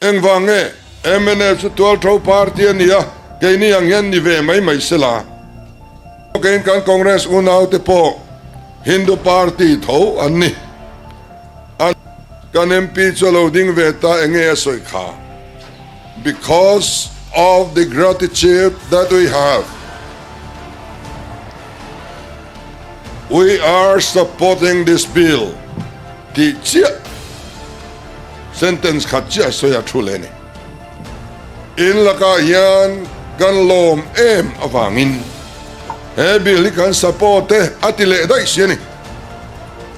Engvang nge? Mnf chu tualtho party a ni a, keini ang hian ni ve mai mai sela. Keiin kan Congress unaute pawh Hindu party tho an ni. An kan MP chu a lo ding ve ta enge a sawi kha? Because of the gratitude that we have, we are supporting this bill tih chiah sentence khat chiah sawi a thu leh a ni. In lakah hian kan lawm em avangin he bill hi kan support e a ti leh daih si a ni.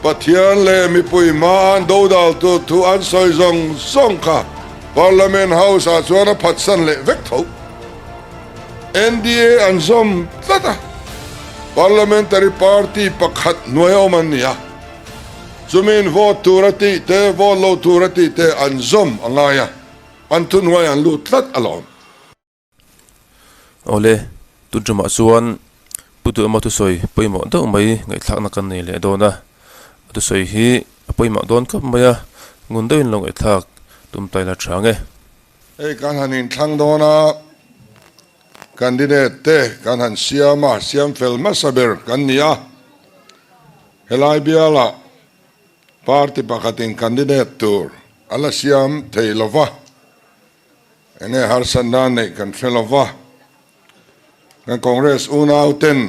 Pathian leh mipui hma an dodal tur thu an sawi zawng zawng kha Parliament House ah chuan a phatsan leh vek tho. NDA an zawm tlat a, Parliamentary Party pakhat hnuai a awm an ni a, chumiin vote tur a tih te, vote lo tur a tih te an zawm a ngai a, an thuhnuai an lut tlat alawm. Awle, tun tumah chuan Pu Duhama thusawi pawimawh deuh mai ngaihthlakna kan nei leh dawn a, a thusawi hi a pawimawh dawn khawp mai a, ngun deuhin lo ngaihthlak tum ta ila tha ang e. Hei kan han inthlang dawn a, candidate te kan han siam a, siam fel hmasa ber kan ni a, helai bialah party pakhatin candidate tur a la siam thei lo va, enge harsatna neih kan hre lo va, kan Congress unau ten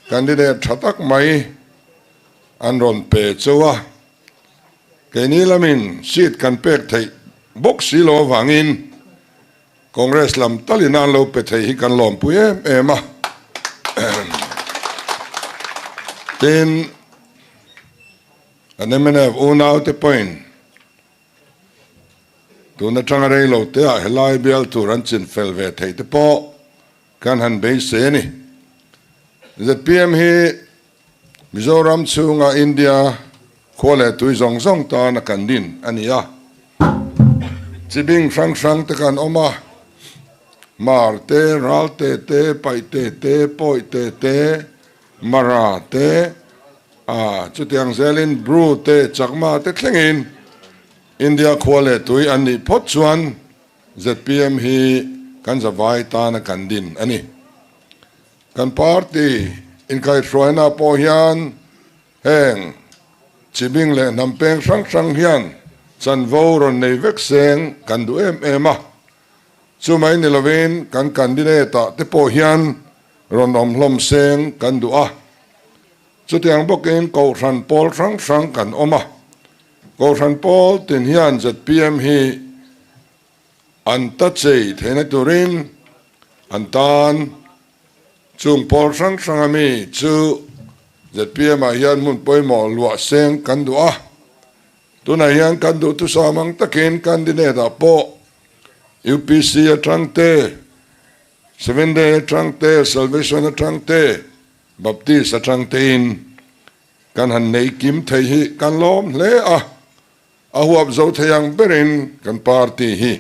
candidate tha tak mai an rawn pe chauh a. Keini lamin seat kan pek theih bawk si lo avangin Congress lam talin an lo pe thei hi kan lawmpui em em a. Tin, kan mnf unaute pawhin tun atanga rei lo teah helai bial tur an chinfel ve theih te pawh kan han beisei a ni. Zpm hi Mizoram chhunga India khua leh tui zawng zawng tana kan din a ni a. Chi bing hrang hrang te kan awm a, Mar te, Ralte te, Paihte te, Pawihte te, Mara te, a chutiang zelin Bru te, Chakma te thlengin India khua leh tui an nih phawt chuan zpm hi kan zavai tana kan din a ni. Kan party inkaihhruaina pawh hian heng chibing leh hnam peng hrang hrang hian chanvo rawn nei vek seng kan duh em em a. Chumai ni lovin kan candidate ah te pawh hian rawn awm hlawm seng kan duh a. Chutiang bawkin Kohhran pawl hrang hrang kan awm a. Kohhran pawl tin hian zpm hi An ta chei theihna turin an tan chung pawl hrang hrang a mi chu zpm ah hian hmun pawimawh luah seng kan duh a. Tunah hian kan duh thusam ang takin candidate ah pawh upc atang te, Seven Day atang te, Salvation atang te, Baptist atang tein kan han nei kim thei hi kan lawm hle a. A huap zo thei ang berin kan party hi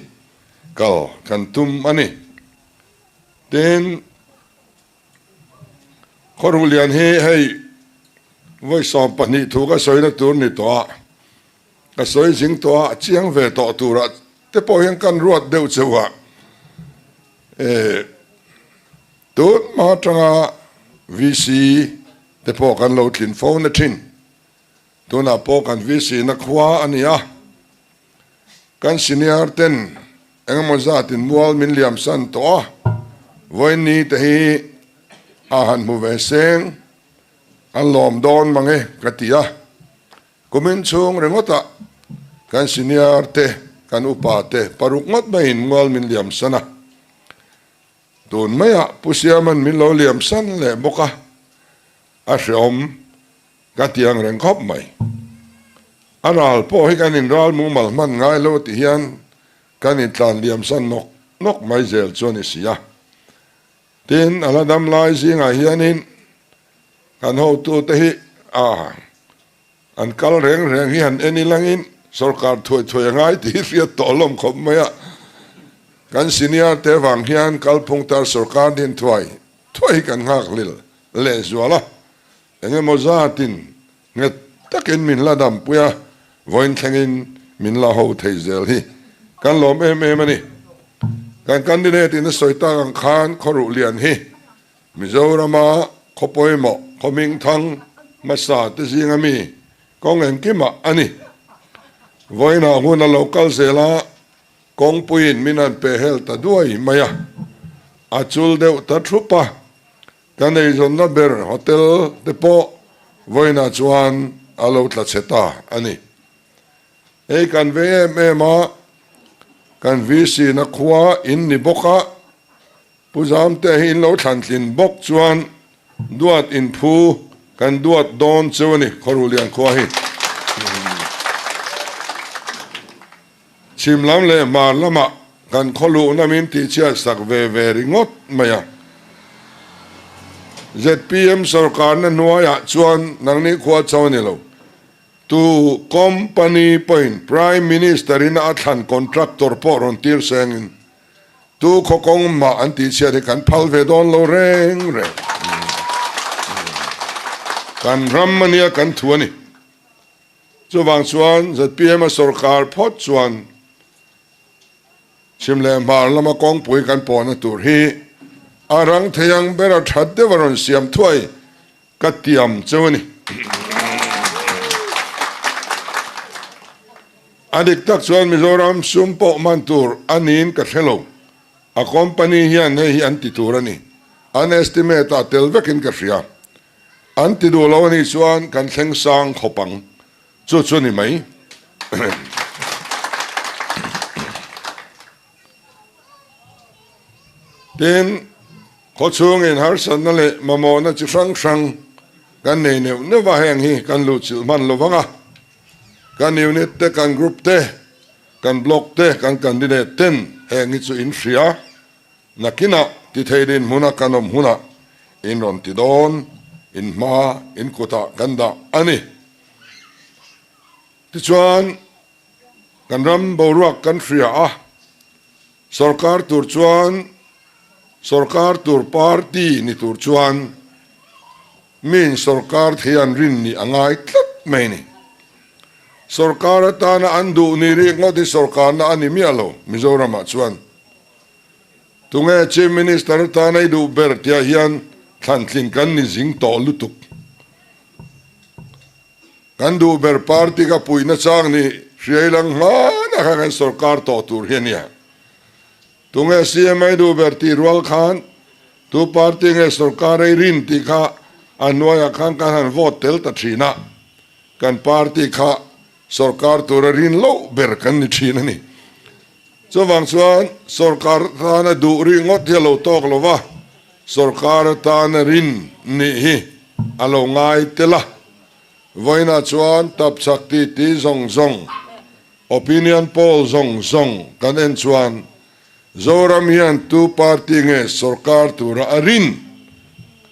kal kan tum a ni. Tin, Khawruhlian hi hei vawi 12 thu ka sawina tur ni tawh a, ka sawi zing tawh a, chiang ve tawh turah te pawh hian kan ruat deuh chauh a. Tun hma atanga VC te pawh kan lo tlin fo na thin. Tunah pawh kan VC na khua a ni a, kan senior ten engemaw zatin mual min liam san tawh a, vawiin te hi a han hmu ve seng, an lawm dawn mang e ka ti a. Kumin chhung ringawtah kan senior te, kan upa te paruk ngawt maiin mual min liam san a, tun maiah Pu Siaman min lo liam san leh bawk a, a hreawm. Ka ti ang reng khawp mai. A ral pawh hi kan inral mumal hman ngai lo tih hian kan intlan liam san nawk nawk mai zel chu a ni si a. Tin, a la dam lai zingah hianin kan hotute hi a an kal reng reng hi han en ilangin sorkar thuai thuai a ngai tih hi hriat tawh hlawm khawp mai a. Kan senior te vang hian kalphung tar sorkar din thuai thuai hi kan nghak hlil lehzual a. Eng emaw zatin nghet takin min la dampui a, vawiin thlengin min la ho thei zel hi. Kan lawm em em a ni. Kan candidate in a sawi tak ang khan khawruh lian hi Mizorama khaw pawimawh, khaw hmingthang hmasa te zinga mi kawng engkimah a ni. Vawiinah hun a lo kal zel a, kawngpuiin min han pe hel ta duai mai a, a chul deuh ta thup a. Kan eizawnna ber hotel te pawh vawiinah chuan a lo tla chhe ta a ni. Hei kan vei em em a, kan VC na khua in ni bawk a, Pu Zamte hi in lo thlantlin bawk chuan duat in phu kan duat dawn cheu a ni, Khawruhlian khua hi. Chhim lam leh hmar lamah kan khaw luhna min tihchhiat sak ve ve ringawt mai a. Zpm sorkarna hnuaiah chuan nangni khua chau a ni lo. Tu company pawhin Prime Minister in a thlan contractor pawh rawn tir sengin tu khaw kawng mah an tihchhiat hi kan phal ve dawn lo reng reng. Kan ram ania kan thu a ni. Chuvang chuan zpm a sorkar phawt chuan Chhim leh hmar lama kawngpui kan pawhna tur hi a rang thei ang bera that deuh a rawn siam thuai ka tiam cheu a ni. A dik tak chuan Mizoram sum pawh hman tur a niin ka hre lo. A company hian hei hi an ti tur a ni. An estimate ah tel vekin ka hria. An ti duh lo a nih chuan kan thleng sang khawp ang. Chu chu a ni mai. Tin, khawchhungin harsatna leh mamawhna chi hrang hrang kan nei neuh neuh a, heng hi kan luhchilh hman lo vang a. Kan unit te, kan group te, kan block te, kan candidate ten heng hi chu in hria. Nakinah ti thei dinhmuna kan awm hunah in rawn ti dawn, in hma, in kutah kan dah a ni. Tichuan, kan ram boruak kan hria a, sorkar tur chuan, sorkar tur party ni tur chuan miin sorkar thei an rin nih a ngai tlat mai a ni. Sorkar atana an duh ni rik ngawt hi sorkarna a ni miah lo Mizoramah chuan. Tunge Chief Minister atana i duh ber tihah hian thlantlin kan ni zing tawh lutuk. Kan duh ber party ka puihna chang ni hriai lang hmanah khan kan sorkar tawh tur hi a nia. Tunge CM ai duh ber tih rual khan tu party nge sorkar ei rin tih kha a hnuaiah khan kan han vote tel ta thin a, kan party kha sorkar tura rin loh ber kan ni thin a ni. Chuvang chuan sorkar atana duh ri ngawt hi a lo tawk lo va, sorkar atana rin nih hi a lo ngai tel a. Vawiinah chuan tapchhak titi zawng zawng, opinion poll zawng zawng kan en chuan Zoram hian tu party nge sorkar tura a rin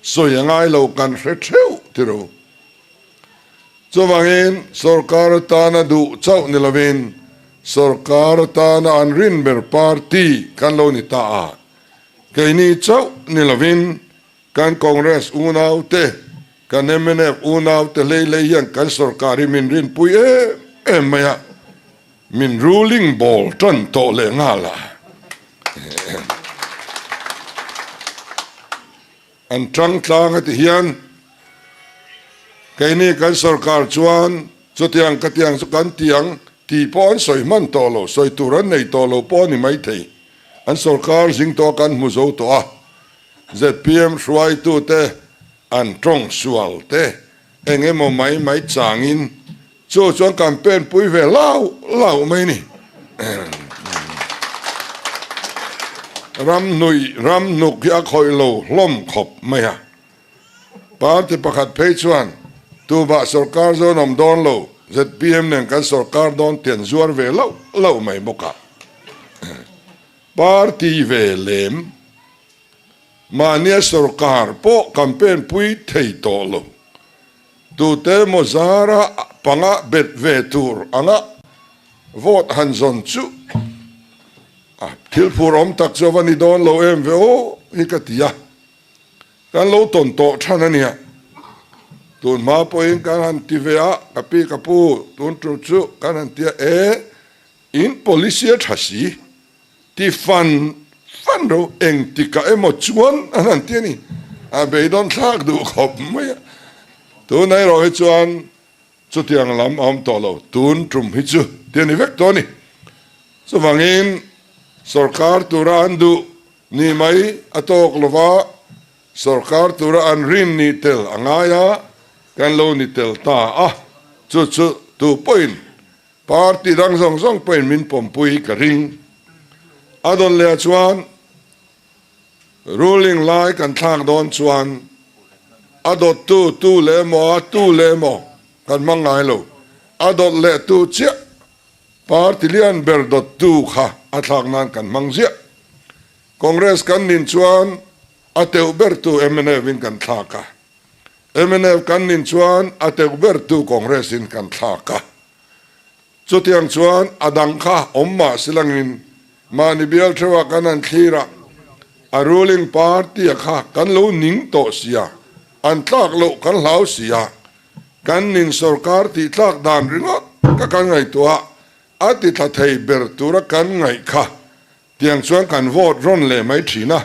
sawi a ngai lo kan hre theuh tiro. Chuvangin sorkar atana duh chauh ni lovin sorkar atana an rin ber party kan lo ni ta a, keini chauh ni lovin kan Congress unaute, kan mnf unaute hlei hlei hian kan sorkar hi min rinpui em em mai a, min ruling ball tan tawh leh nghal a. An tang tlang a ti hian keini kan sorkar chuan chutiang ka tiang chu kan ti ang tih pawh an sawi hman tawh lo, sawi tur an nei tawh lo pawh a ni maithei. An sorkar zing tawh kan hmu zo tawh a, zpm hruaitute an tawng sual te eng emaw mai mai changin Chu chuan campaign pui ve lau lau mai ni. Ram hnui, ram hnuk hi a khawih lo hlawm khawp mai a. Party pakhat phei chuan tumah sorkar zawn awm dawn lo, zpm nen kan sorkar dawn tih an zuar ve lauh lauh mai bawk a. Party ve lem, mahnia sorkar pawh campaign pui thei tawh lo. Tute emaw zara panga bet ve tur anga vote han zawn chu a thil phur awm tak chu a va ni dawn lo em ve aw hi ka ti a, kan lo tawn tawh than a nia. Tun hma pawhin kan han ti ve a, ka pi ka pu tun tum chu kan han ti a e. In policy a tha si, ti fan fan ro engtikah emaw chuan an han ti a ni. A beidawn thlak duh khawp mai a. Tunah erawh hi chuan chutiang lam a awm tawh lo, tun tum hi chu ti a ni vek tawh a ni. Chuvangin sorkar tura an duh ni mai a tawk lova, sorkar tura an rin ni tel a ngai a, kan lo ni tel ta a, chu chu tu pawhin Party dang zawng zawng pawhin min pawmpui ka ring. A dawn leh ah chuan ruling lai kan thlak dawn chuan a dawttu tu leh emaw a tu leh emaw kan hmang ngai lo. A dawt leh tu chiah party lian ber dawttu kha a thlak nan kan hmang ziah. Congress kan nin chuan a teuh bertu mnf in kan thlak a. Mnf kan nin chuan a teuh bertu Congress in kan thlak a. Chutiang chuan a dang kha awm mah si langin mahni bial theuhah kan han thlir a, a ruling party a kha kan lo ning tawh sia, an tlak loh kan hlau sia, kan nin sorkar tih tlak dan ringawt ka kan ngaihtuah a ti thla thei ber tura kan ngaih kha Tiang chuan kan vote rawn leh mai thin a,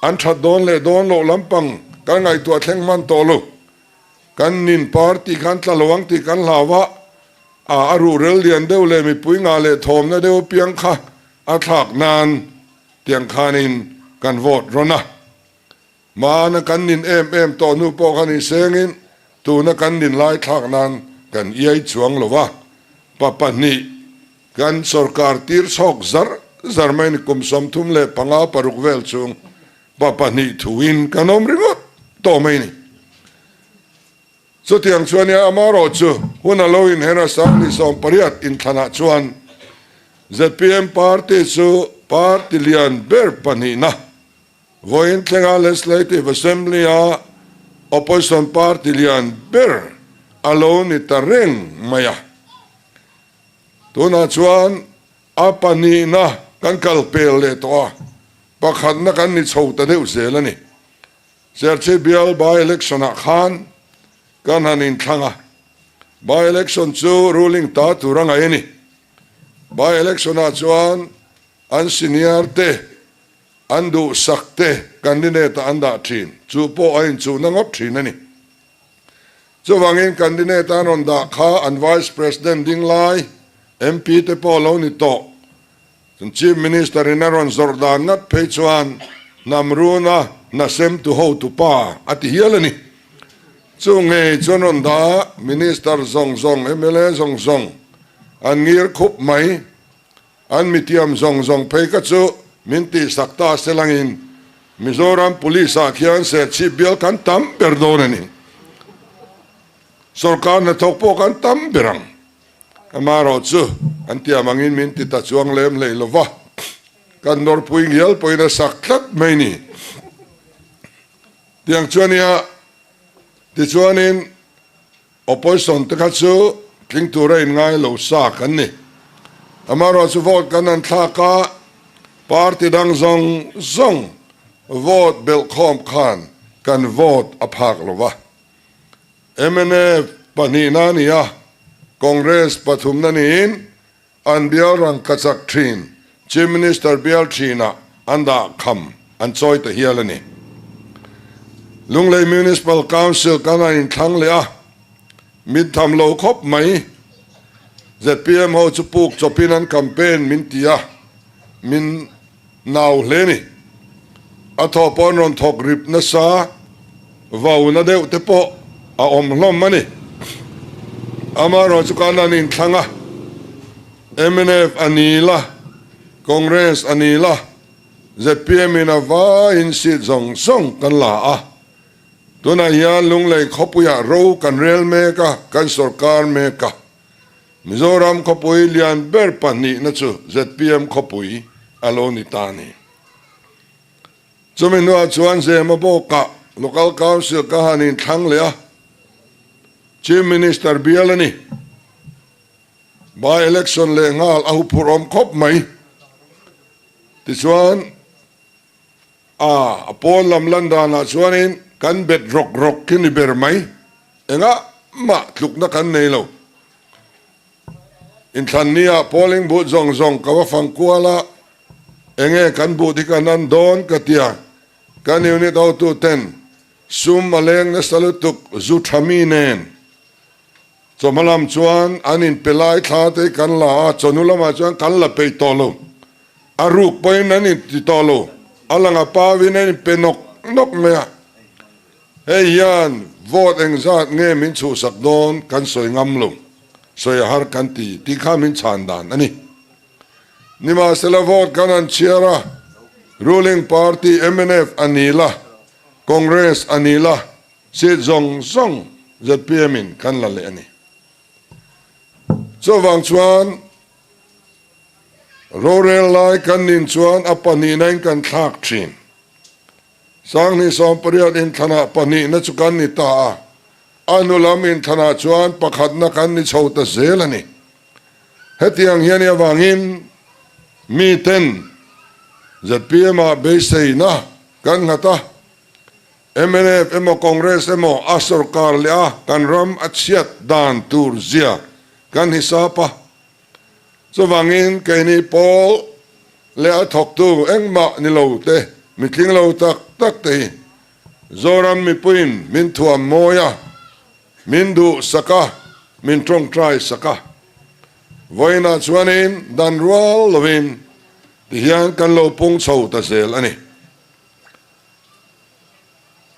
an that dawn leh dawn loh lampang kan ngaihtuah thleng hman tawh lo. Kan nin party khan tla lo ang tih kan hlau a, a a ruhrel lian deuh leh mipui ngah leh thawmna deuh apiang kha a thlak nan tiang khanin kan vote rawn a. Hmana kan nin em em tawh hnu pawh khan insengin tuna kan nin lai thlak nan kan iai chuang lo va, pa pahnih kan sorkar tir chhawk zar zar mai ni kum 35 paruk vel chung pa pahnih thuin kan awm ringawt tawh mai ni. Chutiang chuan nia amarawh chu hun a lo inher a 2018 inthlanah chuan zpm party chu party lian ber pahnihna Vawiin thlenga Legislative Assembly-a Opposition party lian ber a lo ni ta reng mai a. Tunah chuan a pahnihna kan kal pel leh tawh a, pakhatna kan ni chho ta deuh zel a ni. Serchhip bial by-election-ah khan kan han inthlang a, by-election chu ruling ta tur a ngaih a ni. By-election-ah chuan an senior te, An duhsak te candidate ah an dah thin, chu pawh a inchuhna ngawt thin a ni. Chuvangin candidate an rawn dah kha an Vice President ding lai, MP te pawh lo ni tawh. Chun Chief Minister in a rawn zawrh dan ngat phei chuan hnam runa hna sem tu hotu pa a ti hial a ni. Chu ngei chuan rawn dah a, Minister zawng zawng, mla zawng zawng an ngir khup mai. An mitiam zawng zawng phei kha chu min tihsak ta se langin Mizoram Police ah khian Serchhip bial kan tam ber dawn a ni. Sorkar hnathawk pawh kan tam ber ang. Amaherawh chu an tiam angin min ti ta chuang lem hlei lo va, kan nawrpui ngial pawhin a sak tlat mai ni. Tiang chuan nia tichuanin Opposition te kha chu tling tura in ngai lo sa kan ni. Amaherawh chu vote kan han thlak a, party dang zawng zawng vote belh khawm khan kan vote a phak lo va. Mnf pahnihna a ni a, Congress pathumna niin An bial rangkachak thin Chief Minister bial thinah an dah kham an chawi ta hial a ni. Lunglei Municipal Council kan a inthlang leh a, mit tham lo khawp mai. Zpm ho chu puk chawpin an campaign min ti a, min nau hle ni. A thaw pawh an rawn thawk rip nasa, vauna deuh te pawh a awm hlawm a ni. Amaherawh chu kan an inthlang a, mnf a ni la, Congress a ni la, zpm in a vaiin seat zawng zawng kan la a. Tunah hian Lunglei khawpuiah ro kan rel mek a, kan sorkar mek a. Mizoram khawpui lian ber pahnihna chu zpm khawpui a lo ni ta a ni. Chumi hnuah chuan Zema bawkah Local Council ka han inthlang leh a, Chief Minister bial a ni. By election leh nghal a huphurh awm khawp mai. Tichuan a a pawn lam lan danah chuanin kan bet rawk rawk khi ni ber mai. Engah mah tlukna kan nei lo. Inthlan nia polling booth zawng zawng ka va fang kual a, enge kan booth hi kan an dawn ka tia, kan unit hotu ten sum a leng nasa lutuk zu tha mi nen chawhma lam chuan an inpe lai thla te hi kan la a, chawhnu lamah chuan kan la peih tawh lo, a ruk pawhin an inti tawh lo, a lang a pawin an inpe nawk nawk mai a. Hei hian vote engzat nge min chhuhsak dawn kan sawi ngam lo, sawi a har kan ti tih kha min chhan dan a ni. Nimahsela vote kan han chhiar a, ruling party mnf a ni la, Congress a ni la, seat zawng zawng zpm in kan la leh a ni. Chuvang chuan rorel lai kan nin chuan a pahnihna in kan thlak thin. Sanghnih 18 inthlanah pahnihna chu kan ni ta a, a hnu lam inthlanah chuan pakhatna kan ni chho ta zel a ni. Hetiang hian i avangin miten ZPM-ah beiseina kan nghat a, mnf emaw Congress emaw a sorkar leh a kan ram a chhiat dan tur zia kan hisap a. Chuvangin keini pawl leh a thawktu engmah ni lo te, mitling lo tak tak te hi Zoram mipuiin min thuam mawi a, min duh sak a, min tawngtai sak a. Vawiinah chuanin dan rual lovin tihian kan lo pung chho ta zel a ni.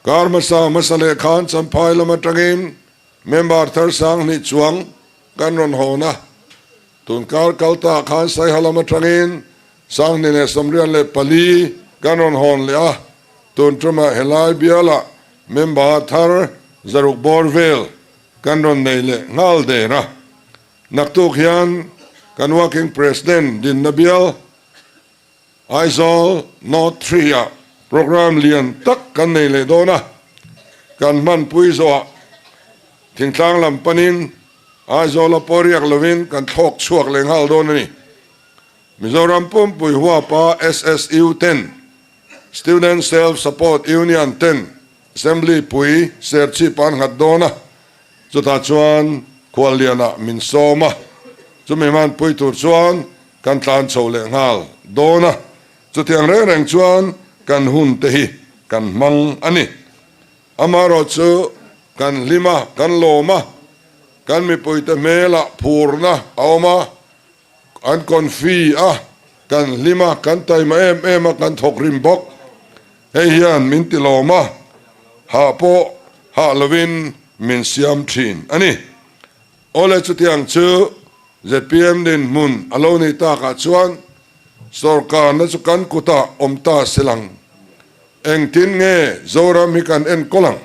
Kar hmasa hmasa leh khan Champhai lam atangin Member thar 2000 chuang kan rawn hawn a, tun kar kal ta khan Saiha lam atangin 2024 kan rawn hawn leh a, tun tumah helai bialah member thar 600 bawr vel kan rawn nei leh nghal der a. Naktuk hian kan Working President dinna bial Aizawl North Three-ah programme lian tak kan nei leh dawn a, kan hmanpui zawhah thingtlang lam panin Aizawla pawh riak lovin kan thlawk chhuak leh nghal dawn a ni. Mizoram pumpui huapa SSU ten, Student Self Support Union ten Assembly pui serchhip an nghat dawn a, chutah chuan khuallianah min sawm a, chumi hmanpui tur chuan kan tlan chho leh nghal dawn a, chutiang reng reng chuan kan hun te hi kan hmang a ni. Amaherawh chu kan hlim a, kan lawm a, kan mipuite hmelah phurna a awm a, an confi a, kan hlim a, kan taima em em a, kan thawk rim bawk. Hei hian min ti lawm a, hah pawh hah lovin min siam thin a ni. Awle chutiang chu zpm dinhmun a lo nih takah chuan sorkarna chu kan kutah awm ta se lang. Engtin nge Zoram hi kan enkawl ang?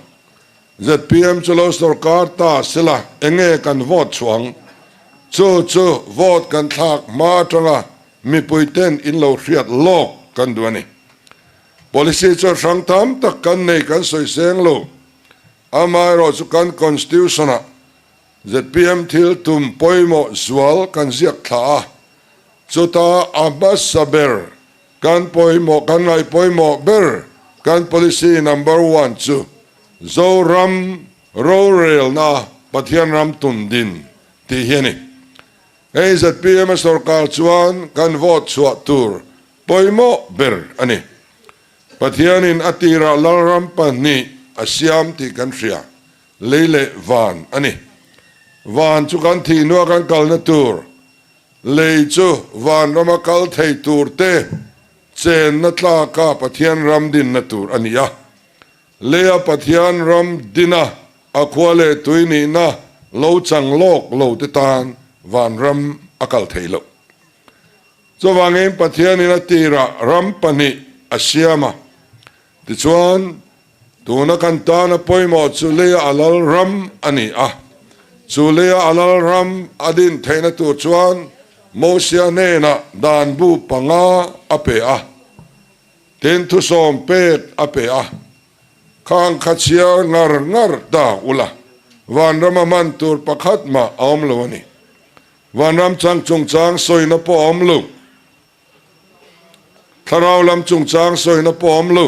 Zpm chu lo sorkar ta se la enge kan vote chhuang? Chu chu vote kan thlak hma atanga mipui ten in lo hriat lawk kan duh a ni. Policy chu hrang tam tak kan nei kan sawi seng lo. Amaherawh chu kan Constitution-ah zpm thil tum pawimawh zual kan ziak thla a, chuta a hmasa ber kan pawimawh kan ngaih pawimawh ber kan policy number one chu Zoram rorelna Pathian ram tun din tih hi a ni. Hei zpm a sorkar chuan kan vote chhuah tur pawimawh ber a ni. Pathianin a tirah Lalram pahnih a siam tih kan hria, lei leh van a ni. Van chu kan thih hnua kan kalna tur, lei chu vanrama kal thei tur te chenna tlaka Pathian ram dinna tur a ni a. Leia Pathian ram dina a khua leh tui nihna lo chang lawk lo te tan vanram a kal thei loh. Chuvangin Pathianin a tirah ram pahnih a siam a, tichuan tuna kan tana pawimawh chu leia a lal ram a ni a. Chu leia a lal ram a din theihna tur chuan Mosia hnenah dan bu panga a pe a, tin thusawm pek a pe a, Khang kha chhiar ngar ngar ta ula, vanrama hman tur pakhat mah a awm lo a ni. Vanram chang chungchang sawina pawh a awm lo. Thlarau lam chungchang sawina pawh a awm lo.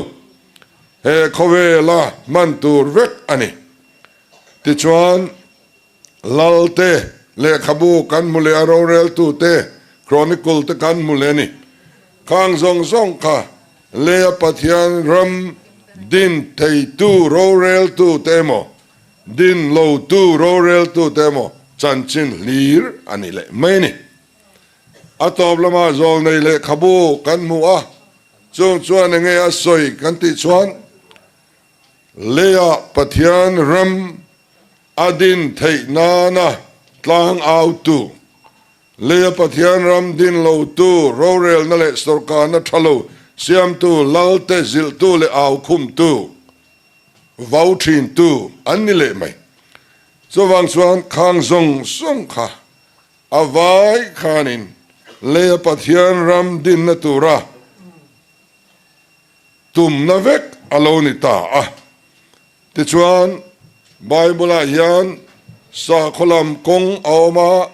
He khawvela hman tur vek a ni. Tichuan, Lalte. lehkhabu kan hmu leh a, roreltute Chronicle te kan hmu leh a ni. Khang zawng zawng kha leia Pathian ram din theitu roreltute emaw, din lotu roreltute emaw chanchin hlir a ni leh mai a ni. A tawp lamah zawlnei lehkhabu kan hmu a, chung chuan enge a sawi kan tih chuan, Leia Pathian ram a din theih nana tlang autu, leia Pathian ram din lotu, rorelna leh sawrkarna tha lo siamtu, lalte zilhtu leh aukhumtu, vau thintu an ni leh mai. Chuvang chuan khang zawng zawng kha a vai khanin leia Pathian ram dinna tura tumna vek a lo ni ta a. Tichuan, Bible-ah hian sakhaw lam kawng a awm a,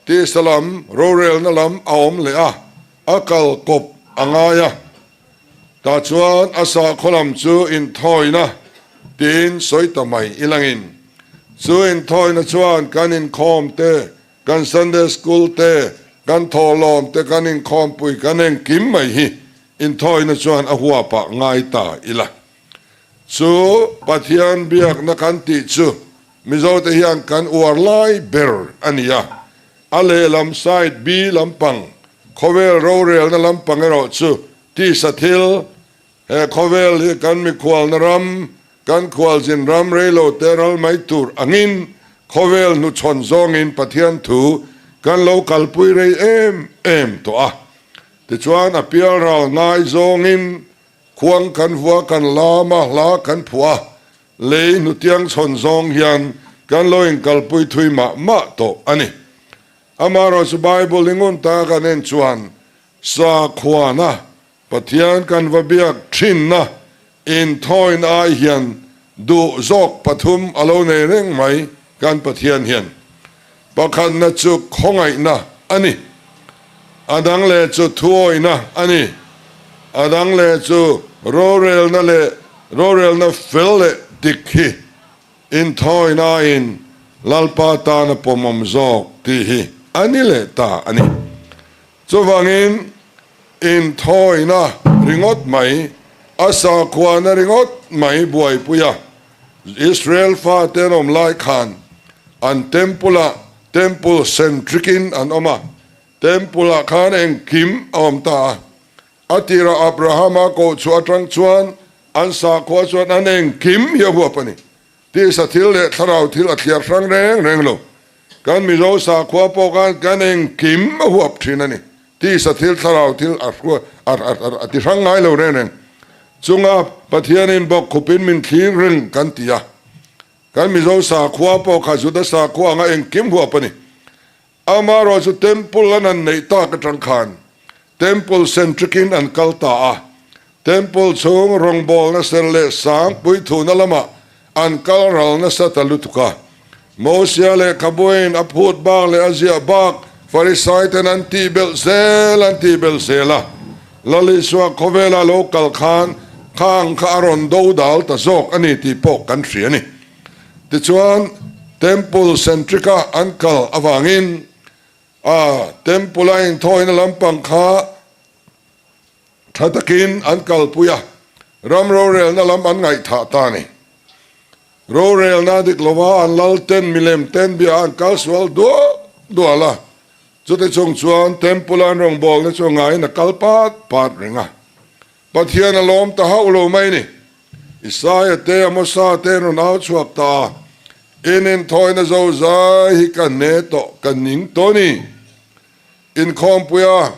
tisa lam, rorelna lam a awm leh a, a kal kawp a ngai a. Tah chuan a sakhaw lam chu inthawina tiin sawi ta mai ilangin, chu inthawina chuan kan inkhawm te, Kan Sunday School te, kan thawhlawm te, kan inkhawmpui kan engkim mai hi inthawina chuan a huapah ngai ta ila. Chu Pathian biakna kan tih chu Mizote hian kan uar lai ber a ni a. A lehlam side B lampang, khawvel rorelna lampang erawh chu tisa thil, He khawvel hi kan mikhualna ram, kan khualzin ram reilo te ral mai tur angin khawvel hnuchhawn zawngin Pathian thu kan lo kalpui rei em em tawh a. Tichuan a pial ral ngai zawngin khuang kan vua kan lam a, hla kan phuah a, lei hnutiang chhawn zawng hian kan lo inkalpui thui mah mah tawh a ni. Amaherawhchu Bible i ngun ta kan en chuan sakhuana Pathian kan va biak thinna inthawin ai hian duh zawk pathum a lo nei reng mai kan Pathian hian. Pakhatna chu khawngaihna a ni. A dang leh chu thuawihna a ni. A dang leh chu rorelna leh rorelna fel leh dik hi inthawinain Lalpa tana pawmawm zawk tih hi a ni leh ta a ni. Chuvangin, inthawina ringawt mai, a sakhuana ringawt mai buaipuia Israel fate an awm lai khan an temple-ah temple centric-in an awm a, temple-ah khan engkim a awm ta a. A tirah Abrahama kohchhuah atang chuan an sakhua chuan an engkim hi a huap a ni. Tisa thil leh thlarau thil a thliar hrang reng reng lo. Kan Mizo sakhua pawh khan kan engkim a huap thin a ni. Tisa thil thlarau thil a hruai a ti hrang ngai lo reng reng. Chunga Pathianin bawk khupin min thlir reng kan ti a. Kan Mizo sakhua pawh kha Juda sakhua anga engkim huap a ni. Amaherawh chu Temple an han neih tak atang khan Temple centric in an kal ta a, Temple chhung rawngbawlna ser leh sang puithuna lamah an kal ral nasa ta lutuk a. Mosia lehkhabuin a phut bak leh a ziah bak Farisai ten an tih belh zel an tih belh zel a, Lal Isua khawvela lo kal khan khang kha a rawn do dal ta zawk a ni tih pawh kan hria a ni. Tichuan, Temple centric-a an kal avangin a Temple-a inthawina lampang kha tha takin an kalpui a, ram rorelna lam an ngaihthah ta a ni. Rorelna dik lova an lal ten milem ten bia an kal sual dual dual a, chuti chung chuan Temple-a an rawngbawlna chu ngaiin a kal pat pat reng a. Pathian a lawm ta hauh lo mai ni. Isaia te, Amosa te an rawn au chhuak ta a, In inthawina zo zai hi ka hne tawh, ka ning tawh ni. Inkhawmpuia,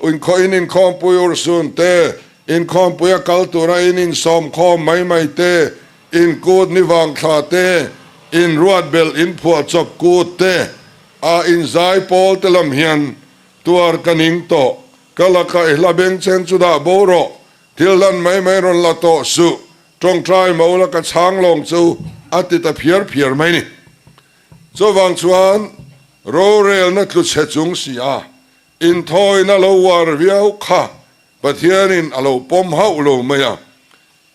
in inkhawmpui urhsun te, inkhawmpuia kal tura in insawmkhawm mai mai te, in kut ni vang thla te, in ruat belh in phuah chawp kut te, a inzai pawl te lam hian tuar ka ning tawh. Ka laka i hla bengchheng chu dah bo rawh, thil hlan mai mai rawn la tawh suh, tawngtai mo la ka chhang lawng chu a ti ta phiar phiar mai ni. Chuvang chuan rorelna tlu chhe chung si a, inthawina lo uar viau kha Pathianin a lo pawm hauh lo mai a,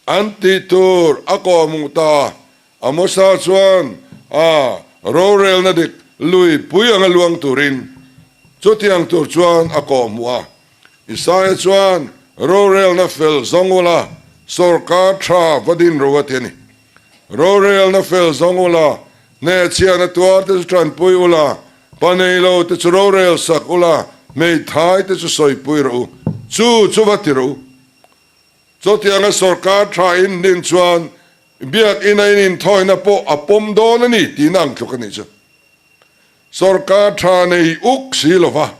an tih tur a kawhhmuh ta. Amosa chuan a rorelna dik. Lui pui anga luang turin chutiang tur chuan a kawhhmuh a. Isaia chuan, Rorelna fel zawng ula, sawrkar tha va din ro a ti a ni. Rorelna fel zawng ula, hnehchhiahna tuar te chu tanpui ula, pa nei lo te chu rorel sak ula, hmeithai te chu sawipui rawh u, chu chu va ti rawh u. Chutianga sawrkar tha in din chuan Biakinn a in inthawina pawh a pawm dawn a ni tihna ang tluk a nih chu. Sawrkar tha nei uk si lova,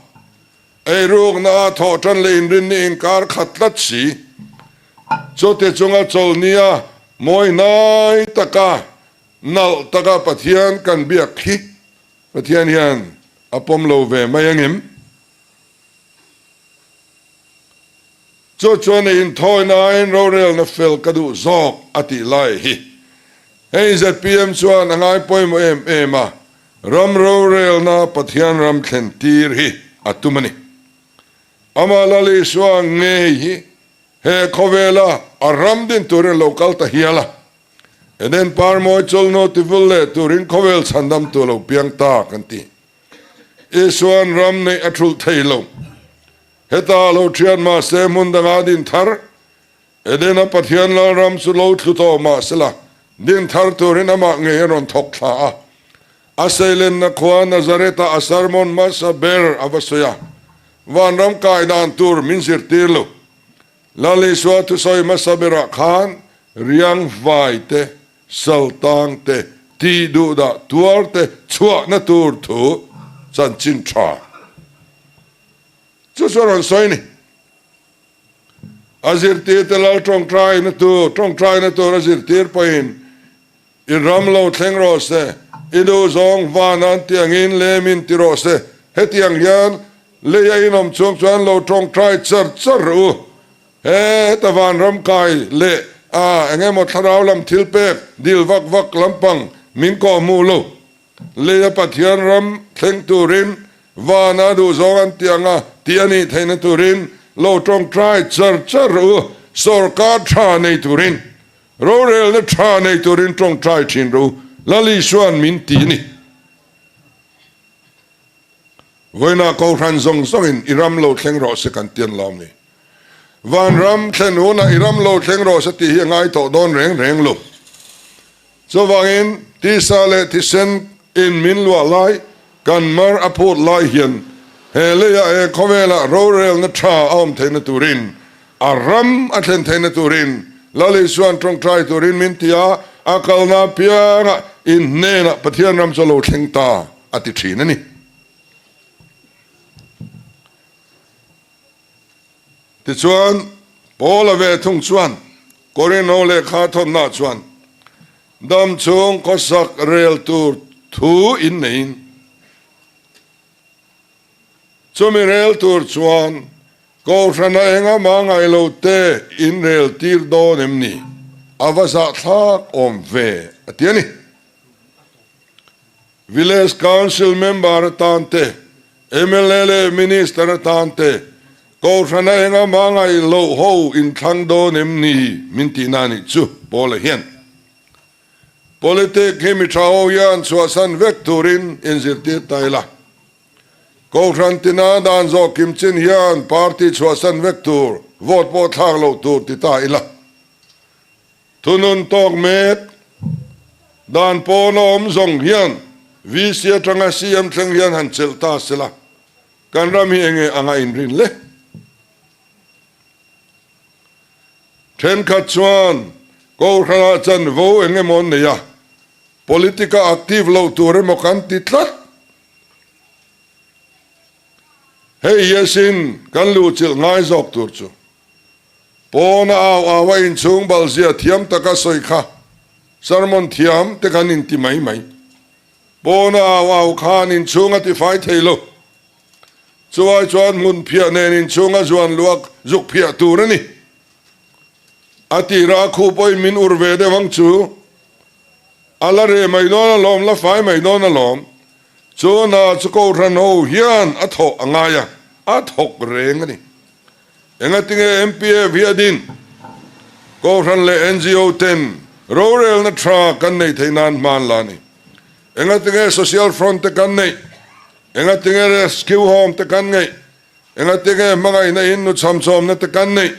eirukna a thawh tan leh inrinni inkar khat tlat si. Chuti chunga chawlhnia mawi hnai taka nalh taka Pathian kan biak hi Pathian hian a pawm lo ve mai angem? Chu chuan i inthawinain rorelna fel ka duh zawk a tih lai hi. Hei zpm chuan a ngai pawimawh em em a, ram rorelna Pathian ram thlen tir hi a tum a ni. Amah Lal Isua ngei hi he khawvela a ram din turin a lo kal ta hial a, Eden parmawi chawlhnaw tivul leh turin khawvel chhandamtu a lo piang ta kan ti. Isua'n ram neih a thulh thei lo. Heta a lo thian mahse hmun dangah din thar, Edena Pathian Lalram chu lo thlu tawh mahsela din thar turin amah ngei a rawn thawk thla a. A seilenna khua Nazareth-ah a sermon hmasa ber a va sawi a, Vanram kai dan tur min zirtir lo. Lal Isua thusawi hmasa berah khan riang vai te, sal tang te, tih duhdah tuar te chhuahna tur thu chanchin tha. Chu chu a rawn sawi a ni. A zirtirte lal tawngtaina tur, tawngtaina tur a zirtir pawhin i ram lo thleng rawh se, i duh zawng van an ti angin lemin ti rawh se, hetiang hian lei a inawm chung chuan lo tawngtai char char rawh u. He heta vanram kai leh a eng emaw thlarau lam thil pek dil vak vak lampang min kawhhmuh lo. Leia Pathian ram thleng turin vana duhzawng an ti anga tih a nih theihna turin lo tawngtai char char rawh u, sawrkar tha nei turin, rorelna tha nei turin tawngtai thin rawh u, Lal Isua'n min ti a ni. Vawiinah Kohhran zawng zawngin i ram lo thleng rawh se kan tian lawm ni. Vanram thlen hunah i ram lo thleng rawh se tih hi a ngai tawh dawn reng reng lo. Chuvangin tisa leh thisen in min luah lai, kan mar a phut lai hian he leiah he khawvelah rorelna tha a awm theihna turin, a ram a thlen theihna turin Lal Isua'n tawngtai turin min ti a, a kalna apiangah in hnenah Pathian ram chu a lo thleng ta a ti thin a ni. Tichuan, Paula ve thung chuan Korinho lehkha thawnnaah chuan dam chhung khawsak rel tur thu in neiin, chumi rel tur chuan Kohhrana engama ngai lo te in rel tir dawn em ni? A va zahthlak awm ve, a ti a ni. Village Council member atan te, mla leh Minister atan te, Kohhrana enga hmangaih loh ho inthlang dawn em ni min tihna a nih chu Paula hian. Politic hi mi tha ho hian chhuahsan vek turin inzirtir ta ila. Kohhran tina dan zawh kim chin hian party chhuahsan vek tur, vote pawh thlak loh tur ti ta ila. Thunun tawk mek dan pawn a awm zawng hian VC atanga CM thleng hian han chelh ta sela, kan ram hi enge anga inrin le? Thenkhat chuan Kohhranah chanvo eng emaw an nei a, politic-a active loh tur emaw kan ti tlat. Hei hi asin kan luhchilh ngai zawk tur chu. Pawna au au a inchhung balzia thiam taka sawi kha sermon thiam te kan inti mai mai. Pawna au au khan inchhung a tifai thei lo. Chuai chuan hmun phiah nen inchhung a zuan luak zuk phiah tur a ni. A tira a khuh pawhin min ur ve deuh ang chu. A la reh mai dawn alawm, la fai mai dawn alawm. Chu hna chu Kohhran ho hian a thawh a ngai a, a thawk reng a ni. Engatinge MPF hi a din? Kohhran leh NGO ten rorelna tha kan neih theih nan hman la a ni. Engatinge Social Front te kan neih? Engatinge Rescue Home te kan ngeih? Engatinge hmangaihna in nu chhamchawmna te kan neih?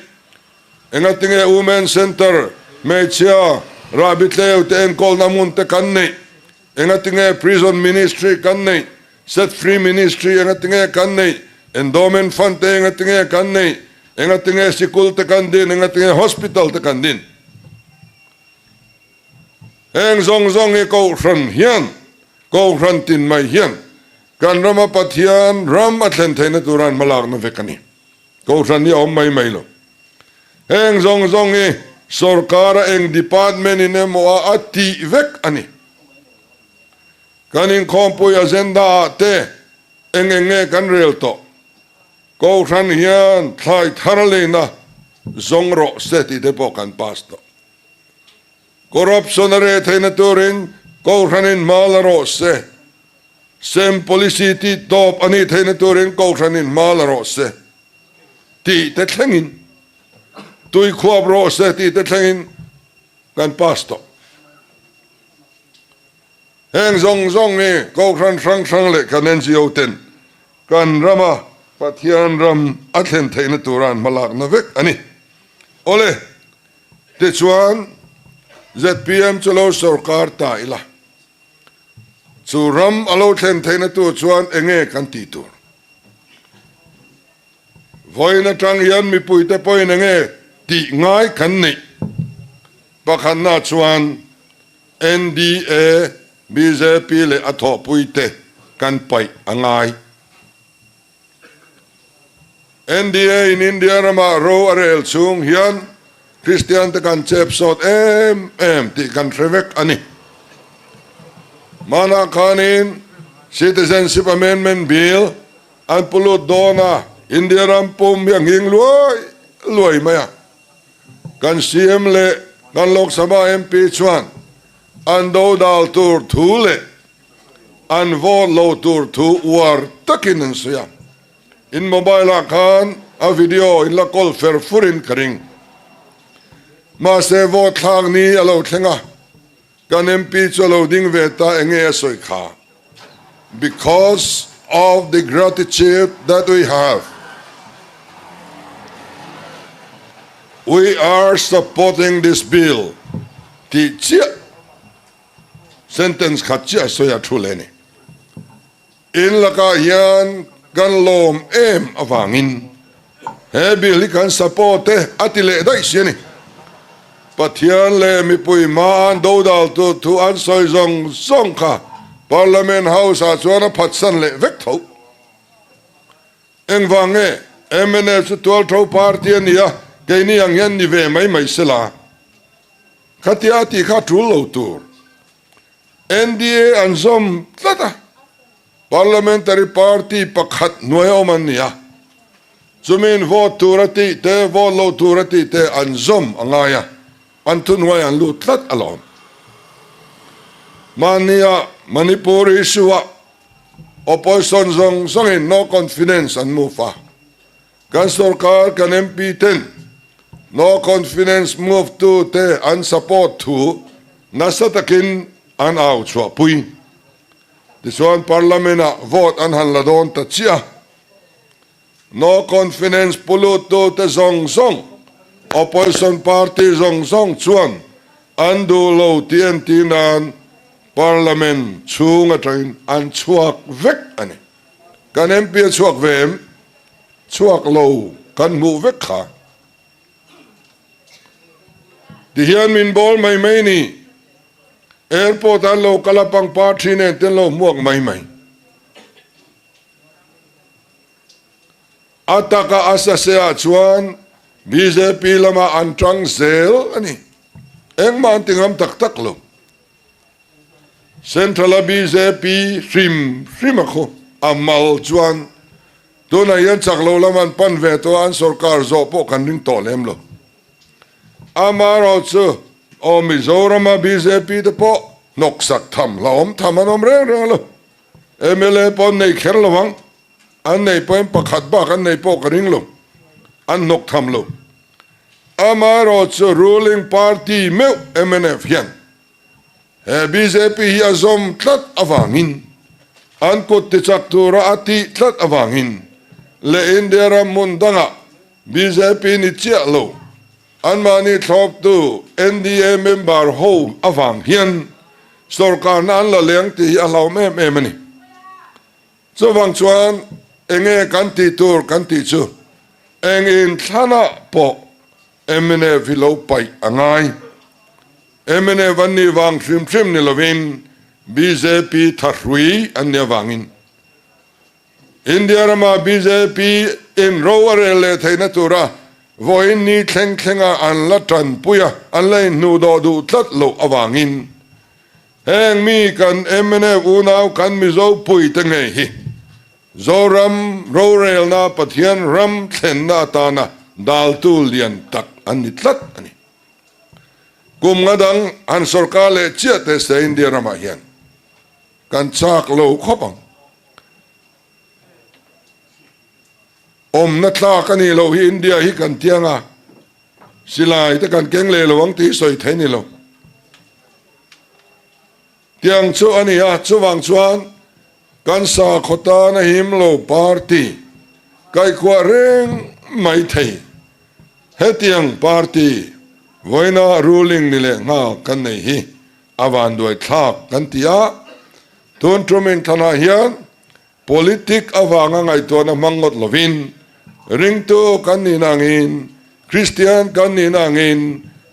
Engatinge Women Centre, hmeichhia, rahbi tleu te enkawlna hmun te kan neih? Engatinge Prison Ministry kan neih? Set Free Ministry engatinge kan neih? Endowment Fund te engatinge kan neih? Engatinge sikul te kan din? Engatinge Hospital te kan din? Heng zawng zawng hi Kohhran hian, Kohhran tin mai hian kan rama Pathian ram a thlen theihna tura an hmalakna vek a ni. Kohhran hi a awm mai mai lo. Heng zawng zawng hi sorkara eng department in emaw a a tih vek a ni. Kan inkhawmpui agenda ah te eng eng nge kan rel tawh? Kohhran hian thlai thar leina zawng rawh se tih te pawh kan pass tawh. Corruption a reh theihna turin Kohhranin hma la rawh se. Sem policy tih tawp a nih theihna turin Kohhranin hma la rawh se tih te thlengin, tui khuap rawh se tih te thlengin kan pass tawh. Heng zawng zawng hi Kohhran hrang hrang leh kan NGO ten kan rama Pathian ram a thlen theihna tura an hmalakna vek a ni. Awle, tichuan zpm chu lo sorkar ta ila, chu ram a lo thlen theihna tur chuan enge kan tih tur? Vawiin atang hian mipuite pawhin enge tih ngai kan neih? Pakhatna chuan NDA, bjp leh a thawhpuite kan paih a ngai. NDA in India ramah ro a rel chhung hian Kristian te kan chep sawt em em tih kan hre vek a ni. Hmanah khanin Citizenship Amendment Bill an pu lut dawn a, India ram pum hi a nghing luai luai mai a. Kan CM leh kan Lok Sabha MP chuan an dodal tur thu leh an vote lo tur thu uar takin an sawi a. In mobile ah khan a video in la kawl fer furin ka ring. Mahse vote thlak ni a lo thleng a, kan MP chu a lo ding ve ta enge a sawi kha? Because of the gratitude that we have, we are supporting this bill tih chiah sentence khat chiah a sawi a thu leh a ni. In lakah hian kan lawm em avangin he bill hi kan support e a ti leh daih si a ni. Pathian leh mipui hma an dodal tur thu an sawi zawng zawng kha Parliament House ah chuan a phatsan leh vek tho. Engvang nge mnf chu tualtho party a nia keini ang hian ni ve mai mai sela khatia a tih kha tul lo tur. NDA an zawm tlat a, Parliamentary Party pakhat hnuai a awm an ni a, chumiin vote tur a tih te, vote lo tur a tih te an zawm a ngai a, an thuhnuai an lut tlat alawm. Mahnia Manipur issue-ah Opposition zawng zawngin no confidence an move a, kan sorkar kan MP ten no confidence move tu te an support thu nasa takin an au chhuahpui. Tichuan Parliament ah vote an han la dawn ta chiah a, no confidence pu lut tu te zawng zawng, opposition party zawng zawng chuan an duh lo tih entir nan Parliament chhung atangin an chhuak vek a ni. Kan MP a chhuak ve em? Chhuak lo kan hmuh vek kha. Tihian min bawl mai mai ni. Airport an lo kal a pangpar thi nen te an lo hmuak mai mai. A taka a sase ah chuan bjp lamah an tang zel a ni. Engmah an ti ngam tak tak lo. Central a bjp hrim hrim a khu a mal chuan tunah hian chak lo lam an pan ve tawh a, an sorkar zawh pawh kan ring tawh lem lo. Amaherawh chu aw Mizoram a bjp te pawh hnawksak tham hlauhawm tham an awm reng reng lo. Mla pawh an nei kher lo ang, an nei pawhin pakhat bak an nei pawh ka ring lo, an hnawk tham lo. Amaherawh chu ruling party meuh mnf hian. He bjp hi a zawm tlat avangin, an kut tichak tura a tih tlat avangin leh India ram hmun dangah bjp ni chiah lo anmahni thlawptu NDA member ho avang hian sorkarna an la leng tih hi a hlauhawm em em a ni. Chuvang chuan enge kan tih tur kan tih chu eng inthlanah pawh mnf hi lo paih a ngai. Mnf an nih vang hrim hrim ni lovin bjp thahrui an nih avangin India rama bjp in ro a rel leh theihna tura vawiin ni thleng thlenga an la tanpui a, an la inhnuhdawh duh tlat loh avangin heng mi kan mnf unau kan Mizo puite ngei hi Zoram rorelna Pathian ram thlenna atana daltu lian tak an ni tlat a ni. Kum nga dang han sorkar leh chiah teh se India ramah hian kan chak lo khawp ang. Awmna tlak a nih loh hi India hi kan tiang a, silai te kan keng leh lo ang tih hi sawi thei ni lo. Tiang chu a ni a, chuvang chuan kan sakhaw tan a him lo party kaihkuah reng mai thei. Hetiang party vawiina ruling ni leh nghal kan nei hi a vanduai thlak kan ti a, tun tum inthlanah hian politic avanga ngaihtuahna hmang ngawt lovin ringtu kan nihna angin, Kristian kan nihna angin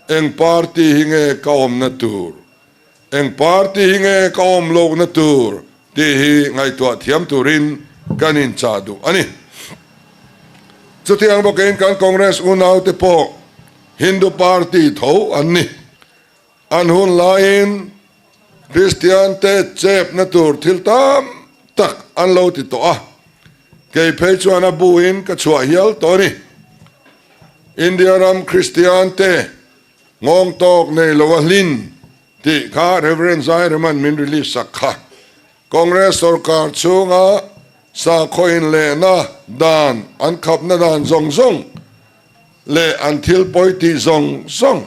eng party hi nge ka awmna tur, eng party hi nge ka awm lohna tur tih hi ngaihtuah thiam turin kan inchah duh a ni. Chutiang bawkin kan Congress unaute pawh Hindu party tho an ni. An hun laiin Kristian te chepna tur thil tam tak an lo ti tawh a, kei phei chuan a buin ka chhuah hial tawh a ni. India ram Kristian te nghawng tawk nei lo a hlin Tih kha Rev. Zaireman min release sak kha. Congress sorkar chhunga sakhaw inlehna dan an khapna dan zawng zawng leh an thil pawi tih zawng zawng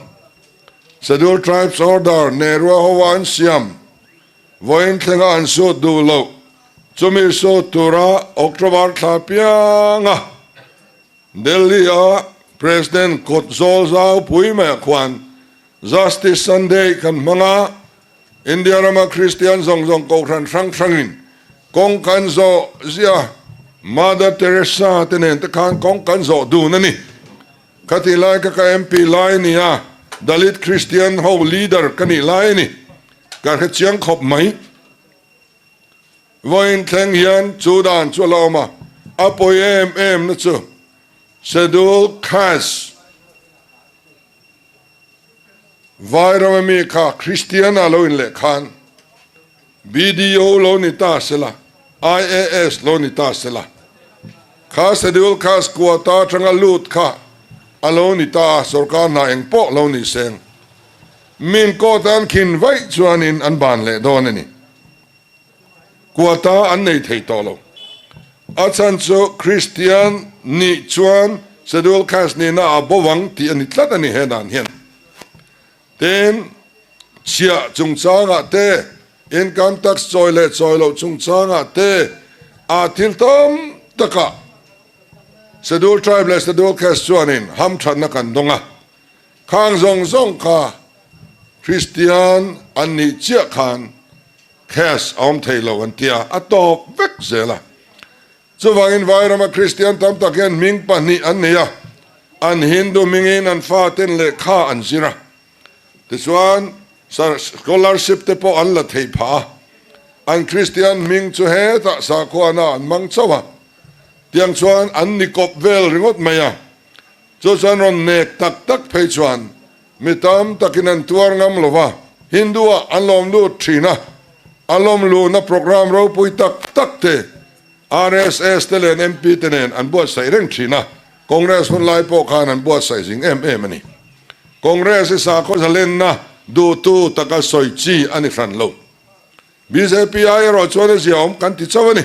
Scheduled Tribes Order Nehru-a hoa an siam vawiin thlenga an sut duh loh chumi sut tura October thla pianga Delhi-a President kawt zawl zau pui maiah khuan Justice Sunday kan hmang a, India rama Kristian zawng zawng kohhran hrang hrangin kawng kan zawh ziah Mother Teresa te nen te khan kawng kan zawh dun a ni. Khatih lai kha ka MP lai a ni a, Dalit Kristian ho leader ka nih lai a ni. Ka hre chiang khawp mai. Vawiin thleng hian chu dan chu a la awm a, a pawi em em na chu Schedule Caste Vairama mi kha Kristian a lo inleh khan BDO lo ni ta sela, IAS lo ni ta sela, kha Schedule Caste quota atanga lut kha a lo ni ta a, sorkar hna eng pawh lo ni seng. Min court an khin vaih chuanin an ban leh dawn a ni. Quota an nei thei tawh lo. A chhan chu Kristian nih chuan Schedule Caste nihna a bo ang tih a ni tlat a ni he dan hian. Tin, chhiah chungchangah te, income tax chawi leh chawi loh chungchangah te ah thil tam takah Schedule Tribe leh Schedule Caste chuanin hamthatna kan dawng a. Khang zawng zawng kha Kristian an nih chiah khan cash a awm thei lo an tia, a tawp vek zel a. Chuvangin Vairama Kristian tam tak hian hming pahnih an nei a, an Hindu hmingin an faten lehkha an zir a, tichuan scholarship te pawh an la theih phah a, an Kristian hming chu hetah sakhuana an hmang chauh a, tiang chuan an ni kawp vel ringawt mai a. Chu chuan rawn nek tak tak phei chuan mi tam takin an tuar ngam lo va, Hindu-ah an lawm lut thin a, a lawm luhna programme ropui tak tak te RSS te leh MP te nen an buatsaih reng thin a, Congress hun lai pawh khan an buatsaih zing em em a ni. Congress hi sakhaw zalenna duhtu taka sawi chi a ni hran lo. Bjp ai erawh chuan a ziaawm kan ti chauh a ni.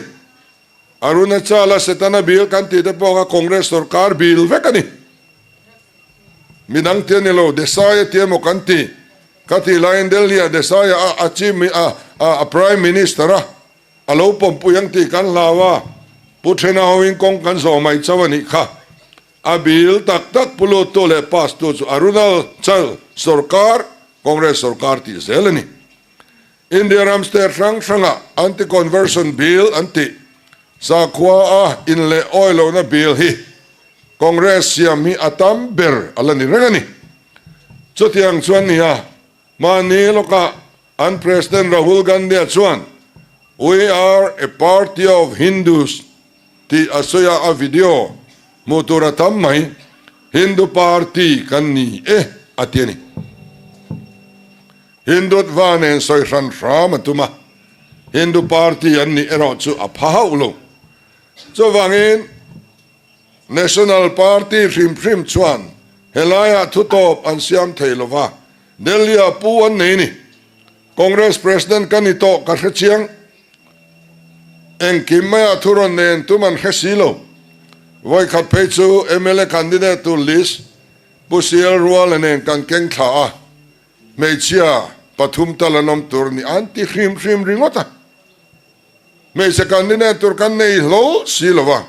Arunachala Setana bill kan tih te pawh kha Congress sorkar bill vek a ni. Midang ti a ni lo, Desai a ti emaw kan ti. Ka tih laiin Delhi-ah Desai-a a a chief a a prime minister a a lo pawmpui ang tih kan hlau a, Pu Thena hoin kawng kan zawh mai chauh a nih kha. A bill tak tak pu luttu leh pass tu chu Arunachal sorkar, Congress sorkar tih zel a ni. India ram state hrang hrangah Anti-Conversion Bill an tih sakhua a in leh awi lohna bill hi Congress siam hi a tam ber a la ni reng a ni. Chutiang chuan nia, mahni lawkah an President Rahul Gandhi-a chuan We are a party of Hindus tih a sawi a, a video hmuh tur a tam mai. Hindu party kan ni e a ti a ni. Hindutva nen sawi hran hram a tum a, Hindu party an nih erawh chu a pha hauh lo. Chuvangin National Party hrim hrim chuan helaiah thutawp an siam thei lo va, Delhi-ah pu an nei ni. Congress President ka ni tawh ka hre chiang. Engkim maiah thu rawn nen tum an hre si lo. Vawikhat phei chu mla candidate tur list Pu CL Ruala nen kan keng thla a, hmeichhia pathum tal an awm tur ni an ti hrim hrim ringawt a. Hmeichhe candidate tur kan nei hlawl si lo va,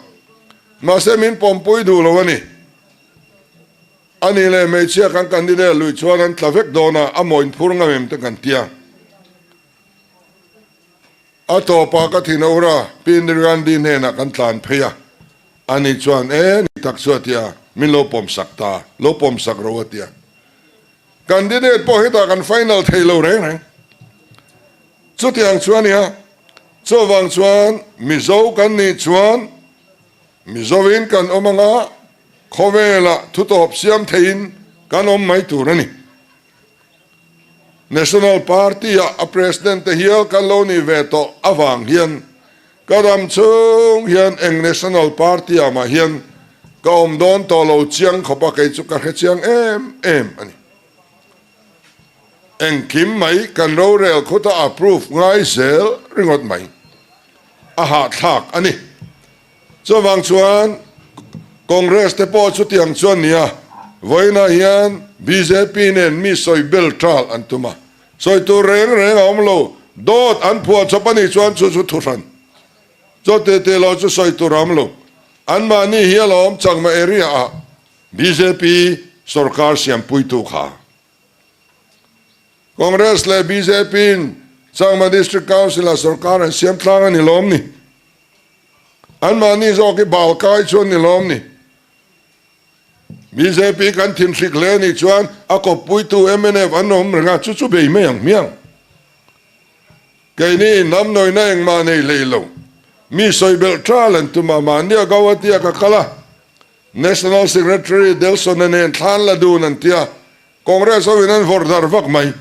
mahse min pawmpui duh lo a ni. A nih leh hmeichhia kan candidate lui chuan an tla vek dawn a, a maw inphur ngam em te kan tia. A tawpah ka thin a ur a, Pi Indira Gandhi hnenah kan tlan phei a, ani chuan e ni tak chu a tia, min lo pawmsak ta, lo pawmsak ro a tia. Candidate pawh hetah kan final thei lo reng reng. Chutiang chu a nia, chuvang chuan Mizo kan nih chuan Mizoin kan awm anga khawvelah thutawp siam theiin kan awm mai tur a ni. National Party-ah a President te hial kan lo nih ve tawh avang hian ka dam chung hian eng National Party-ah mah hian ka awm dawn tawh lo chiang khawp a, kei chu ka hre chiang em em a ni. Engkim mai kan rorel khuta approve ngai zel ringawt mai a hahthlak a ni. Chuvang chuan Congress te pawh chutiang chuan nia, vawiinah hian bjp nen mi sawi bel ṭal an tum a, sawi tur reng reng a awm lo, dawt an phuah chawp a nih chuan chu chu thuhran chaw teh teh lo chu sawi tur a awm lo. Anmahni hi a la awm Chakma area ah bjp sorkar siampuitu kha. Congress leh bjp in Chakma District Council ah sorkar an siam tlang a ni lawm ni. Anmahni zawk hi bal kai chuan ni lawm ni. Bjp kan thinhrik hle a nih chuan a kawppuitu mnf an awm reng a, chu chu bei mai ang hmiang. Keini hnamnawina engmah nei hlei lo. Mi sawi belh ṭal an tum a, mahnia Gauhati-a ka kal a, National Secretary Delson-a nen thlan la dun an tia, Congress hoin an vawrh darh vak mai.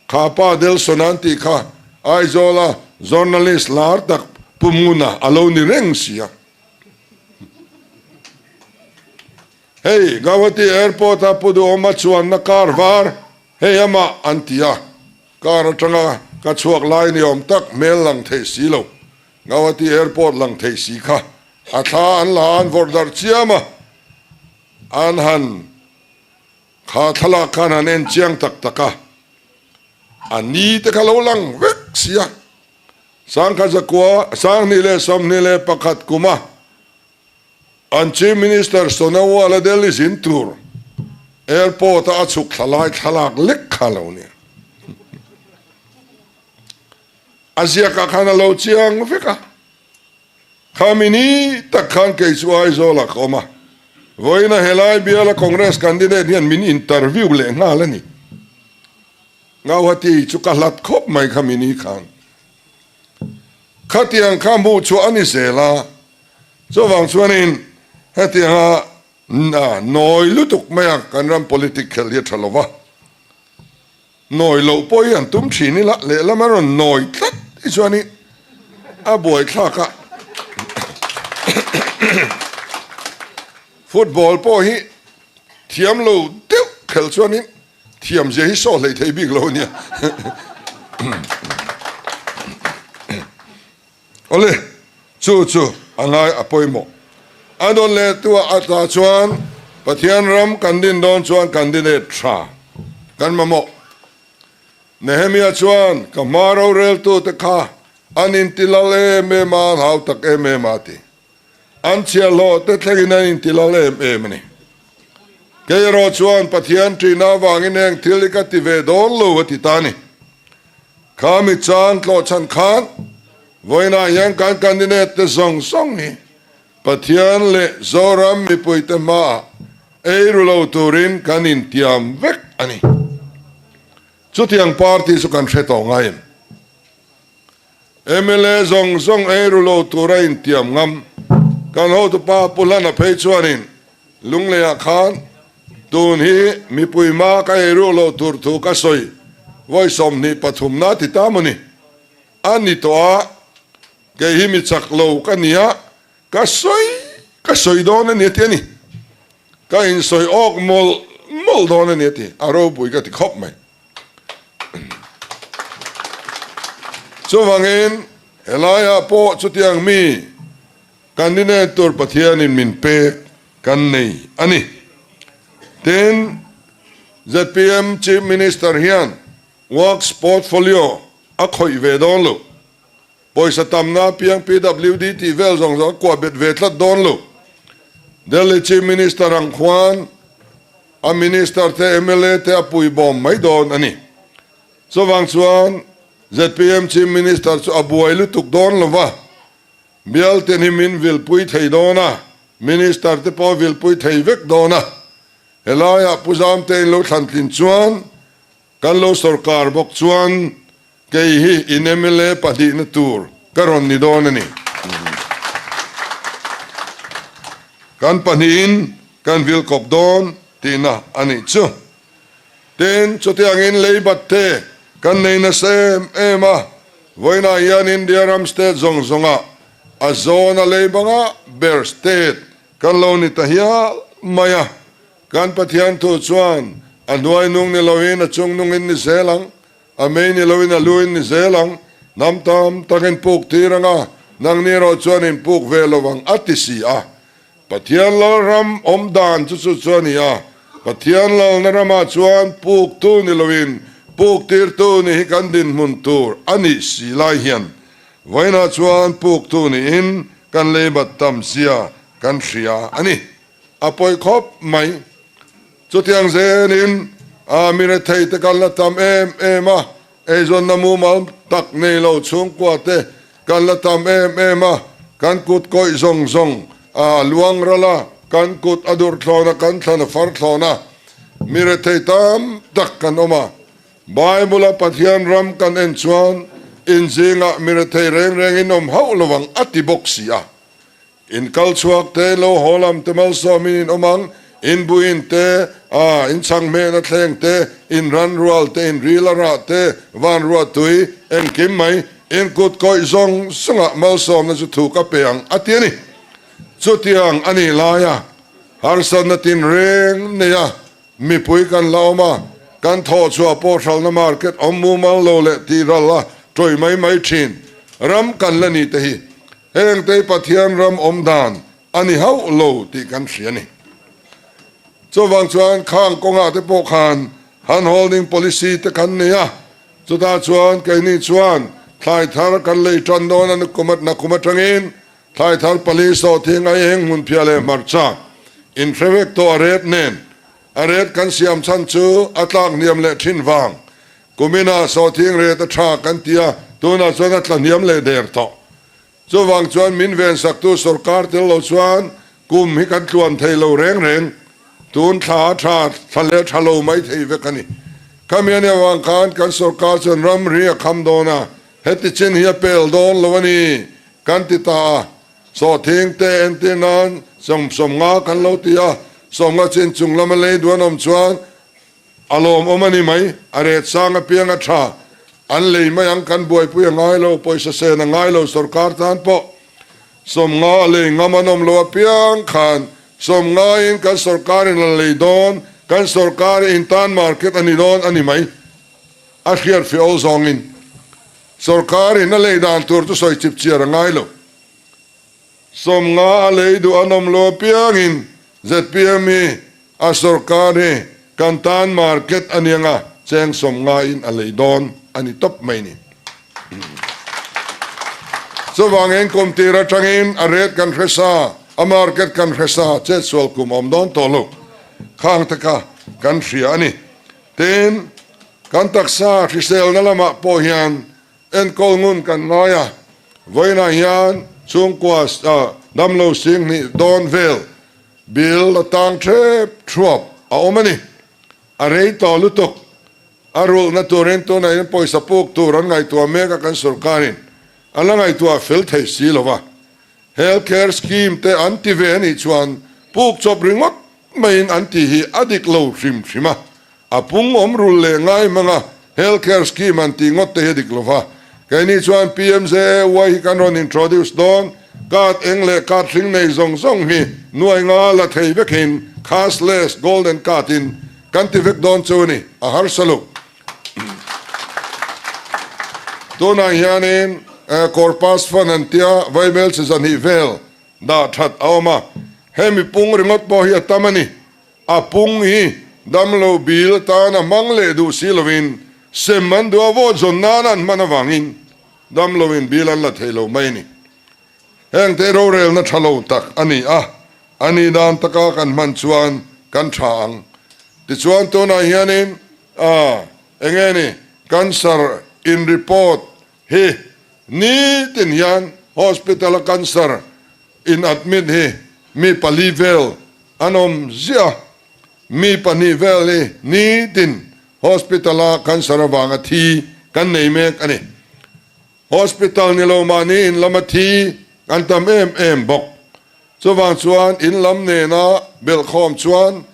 Kha pa Delson an tih kha Aizawla journalist lar tak Pu Nguna a lo ni reng sia. Hei Gauhati Airport a Pu Duhawma chuanna car var hei amah an ti a, car atanga ka chhuak lai ni awm tak hmel lang thei si lo, Gauhati Airport lang thei si kha a thla an la an vawrh darh chiam a, an han Kha thlalak khan han en chiang tak tak a, a ni te kha lo lang vek si a. Sangkhat zakua, 2021 kuma an Chief Minister Sonowal-a Delhi zin tur airport-a a chhuk thla lai thlalak lek kha lo nia. A ziakah khan a lo chiang vek a. Khami ni tak khan kei chu Aizawlah ka awm a, vawiina helai biala Congress candidate hian min interview leh nghal a ni. Ngauhati chu ka hlat khawp mai khami ni khan. Khatiang kha hmuh chhuah a ni zel a, chuvang chuanin hetianga nawi lutuk maia kan ram politic khelh hi a tha lo va. Nawi loh pawh hi an tum thin ila, lehlam a rawn nawi tlat hi chuanin a buaithlak a. Football pawh hi thiam lo deuh khelh chuanin thiam zia hi saw hlei thei bik lo a nia. Awle, chu chu a ngai a pawimawh. A dawn leh tu ah atah chuan Pathian ram kan din dawn chuan candidate tha kan mamawh. Nehemia chuan, Ka hma roreltute kha an intilal em em a, an hau tak em em a, a ti. An chhiahhlawh te thlengin an intilal em em a ni. Kei erawh chuan Pathian ṭihna avangin heng thil hi ka ti ve dawn lo, a ti ta a ni. Kha mi chang tlawhchhan khan vawiinah hian kan candidate te zawng zawng hi Pathian leh Zoram mipuite hmaah ei ru lo turin kan intiam vek a ni. Chutiang party chu kan hre tawh ngai em? Mla zawng zawng ei ru lo tura intiam ngam kan hotupa Pu Hlana phei chuanin Lungleiah khan tun hi mipui hma ka ei ruh loh tur thu ka sawi vawi 23 na ti ta maw ni? A ni tawh a, kei hi mi chak lo ka ni a, ka sawi ka sawi dawn a ni a ti a ni. Ka insawi awk mawlh mawlh dawn a ni a ti, a ropui ka ti khawp mai. Chuvangin helaiah pawh chutiang mi candidate tur Pathianin min pek kan nei a ni. Tin, zpm Chief Minister hian Works portfolio a khawih ve dawn lo. Pawisa tamna apiang PWD tih vel zawng zawng a kuah bet ve tlat dawn lo. Delhi Chief Minister ang khuan a Minister te mla te a pui bawm mai dawn a ni. Chuvang chuan zpm Chief Minister chu a buai lutuk dawn lo va, bialten hi min vilpui thei dawn a, Minister te pawh a vilpui thei vek dawn a. Helaiah Pu Zamte in lo thlantlin chuan kan lo sorkar bawk chuan Kei hi in mla pahnihna tur ka rawn ni dawn a ni. Kan pahnihin kan vil kawp dawn tihna a nih chu. Tin, chutiangin leibat te kan nei nasa em em a, vawiinah hian India ram state zawng zawngah a zawna leibanga ber state kan lo ni ta hial mai a. Kan Pathian thu chuan a hnuai nung ni loin a chung nungin ni zel ang. A mei ni loin a luin ni zel ang, hnam tam tak in puk tir ang a, nangni erawh chuan in puk ve lo ang a ti si a. Pathian Lalram awm dan chu chu chu a ni a, Pathian Lalna ramah chuan puktu ni loin puk tirtu ni hi kan dinhmun tur a nih si lai hian vawiinah chuan puktu niin kan leibat tam zia kan hria a ni. A pawi khawp mai. Chutiang zelin a mi rethei te kan la tam em em a, eizawnna mumal tak nei lo chhungkua te kan la tam em em a, kan kut kawih zawng zawng a luang ral a, kan kut a dur thlawn a, kan thlan a far thlawn a, mi rethei tam tak kan awm a. Bible-a Pathian ram kan en chuan inzingah mi rethei reng rengin awm hauh lo ang a ti bawk si a. In kal chhuak te, lo haw lam te malsawmin in awm ang, in buin te, a, in chhang hmehna thleng te, in ran rual te, in ril a rah te, van ruah tui, engkim mai, in kut kawih zawng zawngah malsawmna chu thu ka pe ang, a ti a ni. Chutiang a nih laia harsatna tinreng neia Mipui kan la awm a, kan thawh chhuah pawh hralhna market awm mumal lo leh tih ral a tawih mai mai thin. Ram kan la ni te hi heng te hi Pathian ram awm dan a ni hauh lo tih kan hria a ni. Chuvang chuan khang kawngah te pawh khan hand holding policy te kan nei a, chutah chuan keini chuan thlai thar kan lei tan dawn a nakum atangin Thlai thar pali sawhthing a eng hmun phiah leh hmarcha inhre vek tawh a ret nen a ret kan siam chhan chu a tlak hniam leh thin vang. Kuminah sawhthing ret a tha kan ti a, tunah chuan a tla hniam leh der tawh. Chuvang chuan min vensaktu sorkar tel lo chuan kum hi kan tluan thei lo reng reng. Tun thla a tha thla leh tha lo mai thei vek a ni. Khami a nih avang khan kan sorkar chuan ramri a kham dawn a, heti chin hi a pel dawn lo a ni. Kan ti ta a, sawhthing te entir nan 50 kan lo ti a, 50 chin chung lama lei duan awm chuan a lawmawm a ni mai, a ret sang apiang a tha, an lei mai ang kan buaipui a ngai lo, pawisa sen a ngai lo sorkar tan pawh 50 a lei ngam an awm lo apiang khan 50 in kan sorkar in a lei dawn, kan sorkar in tan market a ni dawn a ni mai. A hriat feh awl zawngin sorkarin a lei dan tur chu sawi chip chiar a ngai lo. 50 a lei duh an awm lo apiangin zpm hi a sorkar hi kan tan market a ni ang a. Cheng 50 in a lei dawn a ni tawp mai ni. Chuvangin kum tir atangin a rate kan hre sa, a market kan hre sa, chetsual kum awm dawn tawh lo khang te kha kan hria a ni. Tin, kan taksa hriselna lamah pawh hian enkawl ngun kan ngai a, vawiinah hian chhungkua damlo 2000 dawn vel bill a tang thep thuap a awm a ni. A rei tawh lutuk. A rulhna turin tunah hian pawisa puk tur an ngaihtuah mek a kan sorkarin a la ngaihtuah fel thei si lo va. Health care scheme te an ti ve a nih chuan puk chawp ringawt maiin an tih hi a dik lo hrim hrim a. A pung awm rulh leh ngai hmang a health care scheme an tih ngawt te hi a dik lo va. Keini chuan PMJAY hi kan rawn introduce dawn, card eng leh card hring nei zawng zawng hi nuai nga la thei vekin cashless golden card in kan ti vek dawn chu a ni, a harsa lo. Tunah hianin Corpus Fund an tia vaibel chi 200 vel dah that a awm a, hemi pung ringawt pawh hi a tam a ni. A pung hi damlo bil atana hmang leh duh si lovin sem an duh a, vote zawn nana an hman avangin damloin bil an la thei lo mai a ni. Hengte rorelna tha lo tak a ni a, a nih dan taka kan hman chuan kan tha ang. Tichuan tunah hianin a enge ni cancer in report hi nitin hian hospital a cancer In admit hi mi pali vel an awm ziah a, mi pahnih vel hi nitin hospital a cancer avanga thi kan nei mek a ni. Hospital ni lo mahni in lama thi kan tam em em bawk. Chuvang chuan in lam nena belhkhawm chuan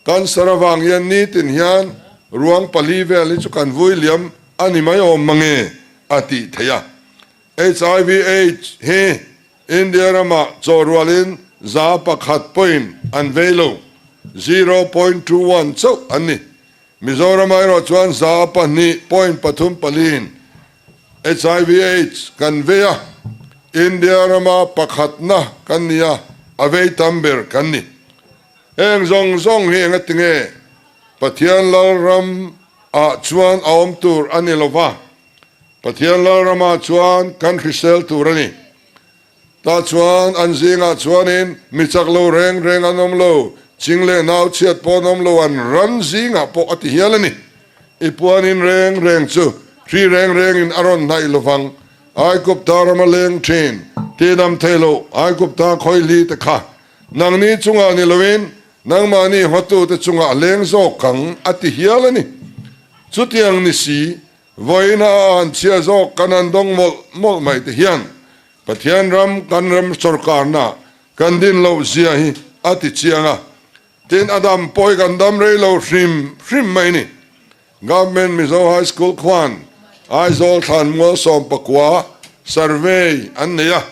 cancer avang hian nitin hian ruang pali vel hi chu kan vui liam a ni mai awm mange a tih theih a. Hiv Aids hi India ramah chawhrualin 1% pawhin an vei lo, 0.21 chauh an ni. Mizoramah erawh chuan 2 point pathum paliin hiv Aids kan vei a, India rama pakhatna kan ni a, a vei tam ber kan ni. Heng zawng zawng hi engatinge Pathian Lalram ah chuan a awm tur a ni lova, Pathian Lalramah chuan kan hrisel tur a ni. Tah chuan an zingah chuanin mi chak lo reng reng an awm lo, ching leh nau chhiat pawh an awm lo, an ran zingah pawh a ti hial a ni. I puanin reng reng chu hri reng rengin a rawn hnaih lovang. Aigupta rama leng thin, tihdam thei loh Aigupta khawihli te kha nangni chungah ni loin nangmahni hawtute chungah a leng zawk ang a ti hial a ni. Chutiang ni si, Vawiin a an chhia zawk kan han dawng mawlh mawlh mai te hian Pathian ram kan ram sorkarna kan din loh zia hi a ti chiang a, tin a dam pawh hi kan dam rei lo hrim hrim mai ni. Government Mizo High School khuan Aizawl Thlanmual 19 survey an nei a,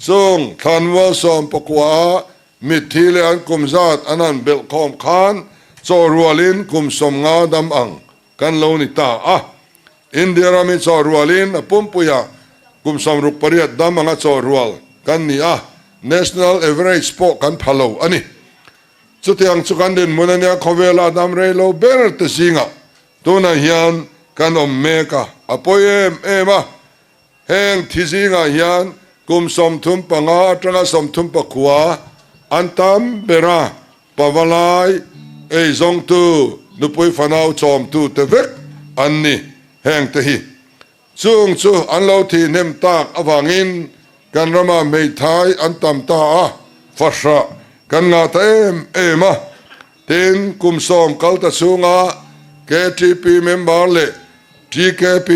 chung Thlanmual 19 a mitthi leh an kum zat an han belh khawm khan chawhrualin kum 50 dam ang Kan lo ni ta a, India ram hi chaw rualin a pumpuiah kum 68 dam anga chaw rual kan ni a, national average pawh kan pha lo a ni. Chutiang chu kan dinhmun a nia, khawvela dam rei lo ber te zingah tunah hian kan awm mek a, a pawi em em a. Heng thi zingah hian kum 35 atanga 39 an tam ber a, pavalai, eizawngtu, nupui fanau chawmtu te vek an ni heng te hi. Chung chu an lo thih hnem tak avangin kan ramah hmeithai an tam ta a, fahrah kan ngah ta em em a. Tin, kum sawm kal ta chhunga KTP member leh TKP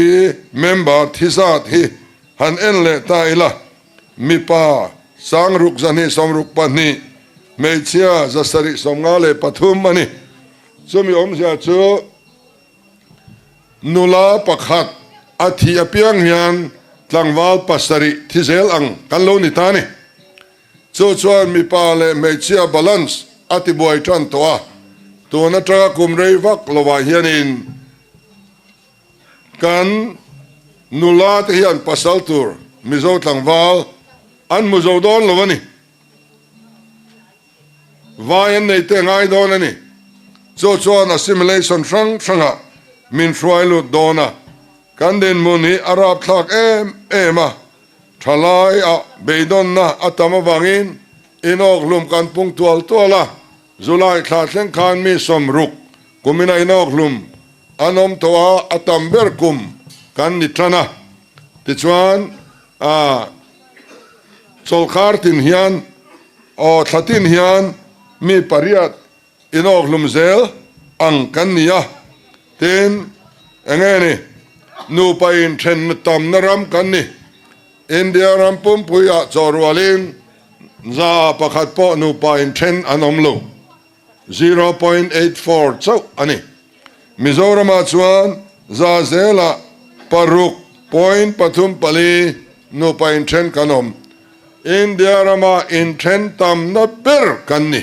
member thi zat hi han en leh ta ila, mipa 6262, hmeichhia 753 a ni. Chumi awmzia chu nula pakhat a thih apiang hian tlangval pasarih thi zel ang kan lo ni ta a ni. Chu chuan mipa leh hmeichhia balance a ti buai tan tawh a, tun atanga kum rei vak lovah hianin kan nula te hian pasal tur Mizo tlangval an hmu zo dawn lo a ni. Vai an nei te ngai dawn a ni. Chu chuan assimilation hrang hrangah. min hruai lut dawn a, kan dinhmun hi a rapthlak em em a, thalai ah beidawnna a tam avangin inawkhlum kan pung tual tual a, July thla thleng khan mi 60 kumin a inawkhlum an awm tawh a, a tam ber kum kan ni tan a, tichuan ah chawlhkar tin hian aw thla tin hian mi pariat inawkhlum zel ang kan ni a, tin enge ni nupa inthenna tamna ram kan ni. India ram pumpui ah chaw rualin 1% pawh nupa inthen an awm lo, 0.84 chauh a ni. Mizoram ah chuan za zelah 6.34 nupa inthen kan awm. India rama inthen tamna ber kan ni.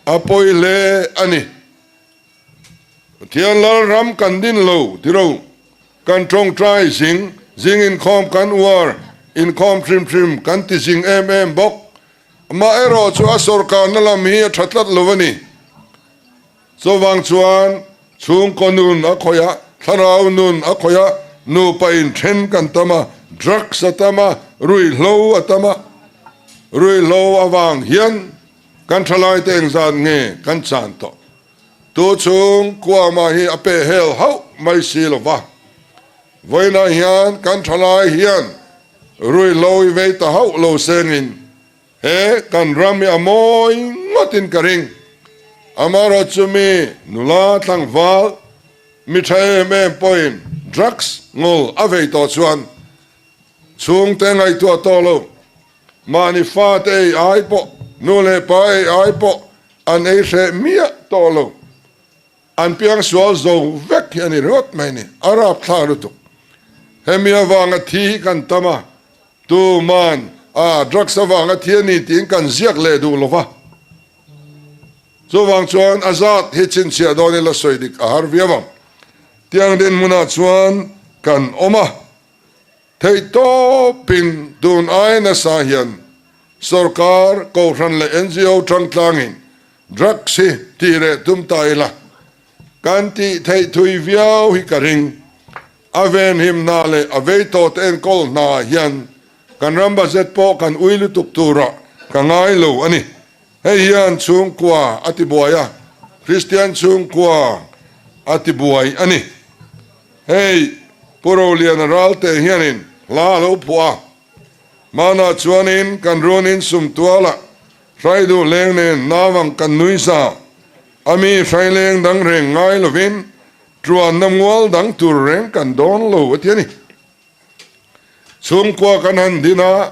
A pawi hle a ni. Pathian lal ram kan din lo tiro, kan tawngtai zing zing inkhawm kan uar inkhawm hrim hrim kan ti zing em em bawk. Amaherawh chu a sawrkarna lam hi a tha tlat lo a ni. Chuvang chuan chhungkaw nun a khawih a, thlarau nun a khawih a, nupa inthen kan tam a, drugs a tam a, ruihhlo a tam a, ruihhlo avang hian Kan thalaite engzat nge kan chan tawh? Tu chung kuama hi a pe hel hauh mai si lo va. Vawiinah hian kan thalai hian ruihhlo i vei ta hauh lo sengin he kan ram hi a mawi ngawtin ka ring. Amaherawh chu mi nula tlangval mi tha em em pawhin drugs ngul a vei tawh chuan chhungte ngaihtuah tawh lo. Mahni fate ei ai pawh, nu leh pa ei ai pawh an ei hreh miah tawh lo. An piang sual zo vek hi a ni ringawt mai ni, a rapthlak lutuk. Hemi avanga thi hi kan tam a, tuman a drugs avanga thi a ni tiin kan ziak leh duh lo va. Chuvang chuan a zat hi chhinchhiah dawn ila sawi dik a har viau ang. Tiang dinhmunah chuan kan awm a. Theihtawpin tun ai nasa hian sorkar, kohhran leh NGO tangtlangin drugs hi tih leh tum ta ila kan tih theih thui viau hi ka ring. A venhim hna leh a vei tawhte enkawl hna hian kan ram budget pawh kan ui lutuk turah ka ngai lo a ni. Hei hian chhungkua a ti buai a, Kristian chhungkua a ti buai a ni. Hei Pu Roliana Ralte hianin hla a lo phuah a, hmanah chuanin kan runin sumtualah hrai duh leng nen nauvang kan nui za, a mi hrai leng dang reng ngai lovin tuanna mual dang tur reng kan dawn lo a ti a ni. Chhungkua kan han din a,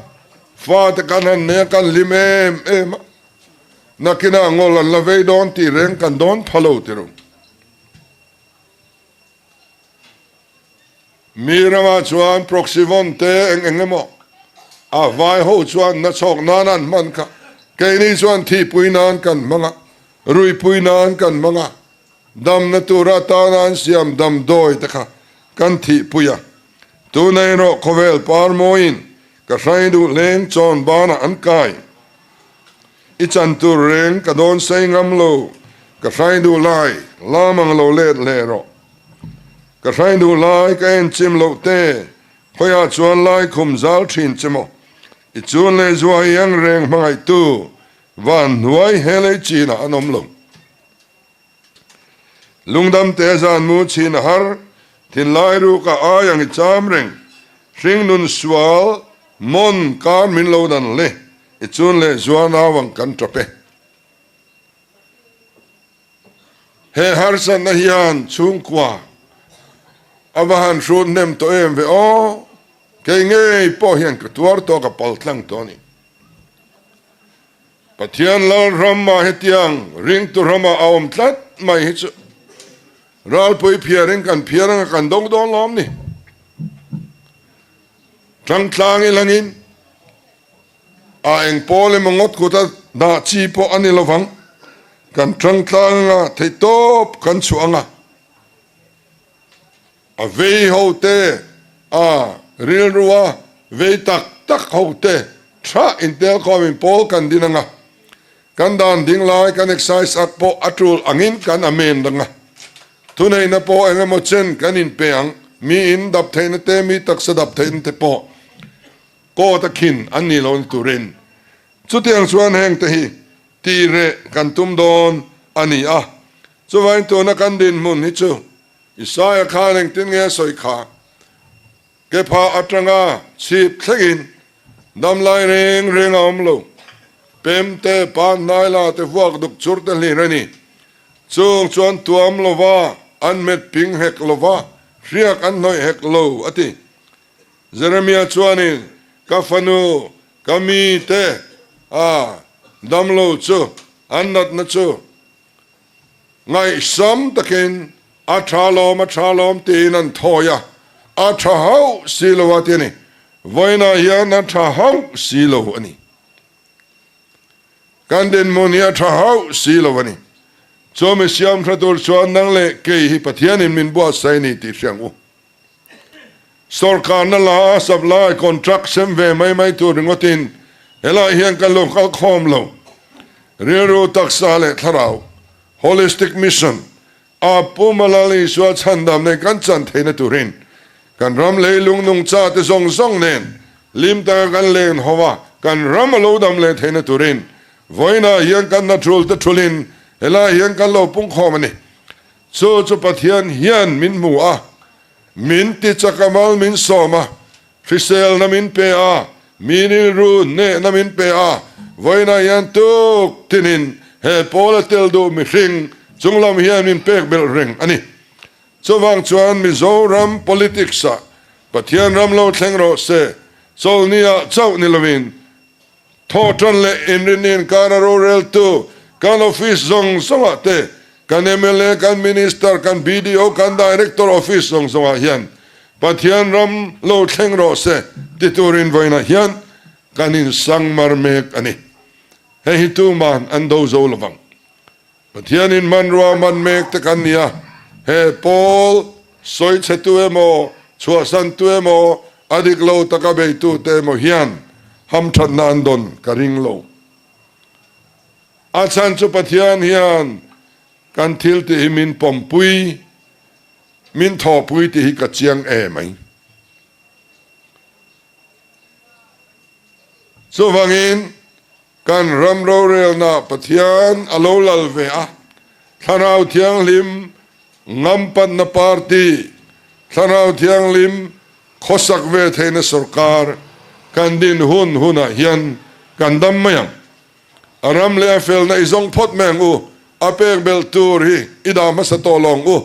fate kan han nei a, kan hlim em em a, nakinah ngawl an la vei dawn tih reng kan dawn pha lo ti ru. Mi ramah chuan proxy-vawn te eng eng emaw a vai ho chuan na chhawk nan an hman kha. Keini chuan thihpui nan kan hmang a, ruipui nan kan hmang a, damna tura tana an siam damdawi te kha kan thihpui a. Tuna erawh khawvel par mawiin ka hrai duh hleng chawn banah an kai. I chan tur reng ka dawn sei ngam lo, ka hrai duh lai lam ang lo let leh rawh. Ka hrai duh lai ka en chim loh te, khawiah chuan lai khum zal thin che maw? I chun leh zua i ang reng hmangaihtu van hnuai he lei chinah an awm lo. Lungdam te zan mu chhin a har, thinlai ruk a ai ang i cham reng, hring nun sual mawn kar min lo dan le, i chun leh zua nau ang kan tap e. He harsatna hian chhungkua a va han hrut hnem tawh em ve aw, kei ngei pawh hian ka tuar tawh ka pal tlang tawh a ni. Pathian lal ramah hetiang ringtu ramah a awm tlat mai hi chu ralpui phiarin kan phiar anga kan do dawn lawm ni. Tangtlang i langin a eng pawl emaw ngawt kuta dah chi pawh a ni lovang. Kan tangtlang anga theihtawp kan chhuah anga. A vei ho te, a rilrua vei tak tak ho te tha intelkhawmin pawl kan din anga, kan dan ding lai kan excise ak pawh a tul angin kan amend anga. Thuneihna pawh eng emaw chen kan inpe ang, mi in dap theihna te, mi taksa dap theihna te pawh court a khin an nih lohna turin. Chutiang chuan heng te hi tih reh kan tum dawn a ni a. Chuvangin tuna kan dinhmun hi chu Isaia khan engtin nge a sawi kha? Kepha atanga chhip thlengin damlai reng reng a awm lo. Pem te, pan hnaila te, vuak duk chur te hlir a ni. Chung chuan tuam lova, an met ping hek lova, hriak an hnawih hek lo, a ti. Jeremia chuanin, Ka fanu, ka mi te, a damlo chu, an natna chu Ngaihsam takin a tha lawm a tha lawm tiin an thawi a, a tha hauh si lo a ti a ni. Vawiinah hian a tha hauh si lo a ni. Kan dinhmun hi a tha hauh si lo a ni. Chu mi siam hre tur chuan nang leh kei hi Pathianin min buatsaih a ni tih hria ang u. Sorkarna la a supply contract sem ve mai mai tur ringawtin helai hian kan lo kal khawm lo. Rilru taksa leh thlarau, holistic mission, a Pu Malal Isua chhandam nen kan chan theihna turin kan ram leilung nungcha te zawng zawng nen hlim taka kan len ho a, kan ram a lo dam leh theihna turin vawiinah hian kan hna thul te thulin helai hian kan lo pungkhawm a ni. Chu chu Pathian hian min hmu a, min ti chak a mal min sawm a, hriselna min pe a, mi rilru hnehna min pe a, vawiinah hian tuk tinin he pawl a tel duh mihring chunglam hian min pek belh reng a ni. Chuvang chuan Mizoram politics ah Pathian ram lo thleng rawh se, chawlhni ah chauh ni lovin Thawhṭan leh inrinni inkara roreltu kan office zawng zawngah te, kan mla, kan Minister, kan BDO, kan Director office zawng zawngah hian Pathian ram lo thleng rawh se ti turin vawiinah hian kan insangmar mek a ni. Hei hi tuman an do zo lovang. Pathianin hmanrua man mek te kan ni a, he pawl sawichhetu emaw, chhuahsantu emaw, a dik lo taka beitute emaw hian hamthatna an dawn ka ring lo. A chhan chu Pathian hian kan thil tih hi min pawmpui, min thawhpui tih hi ka chiang e mai. Chuvangin Kan ram rorelna Pathian a lo lal ve a, Thlarau Thianghlim ngampanna party, Thlarau Thianghlim khawsak ve theihna sorkar kan din hun hunah hian kan dam mai ang. A ram leh a felna i zawng phawt mai ang u, a pek belh tur hi i dah hmasa tawh lo ang u.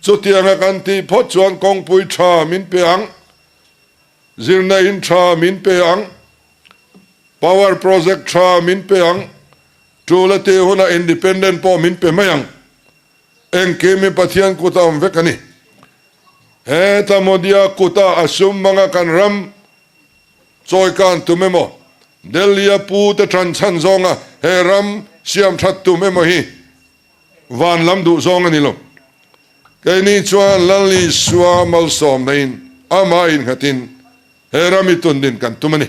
Chutianga kan tih phawt chuan kawngpui tha min pe ang, zirna in tha min pe ang, Power project tha min pe ang, tul a tih hunah independent pawh min pe mai ang. Engkim hi Pathian kut a awm vek a ni. Heta Modia kuta a sum hmanga kan ram chawi kan tum emaw, Delhi a pu te tan chhan zawnga he ram siam that tum emaw hi van lam duh zawng a ni lo. Keini chuan Lal Isua malsawmna in amah innghatin he ram i tundin kan tum a ni.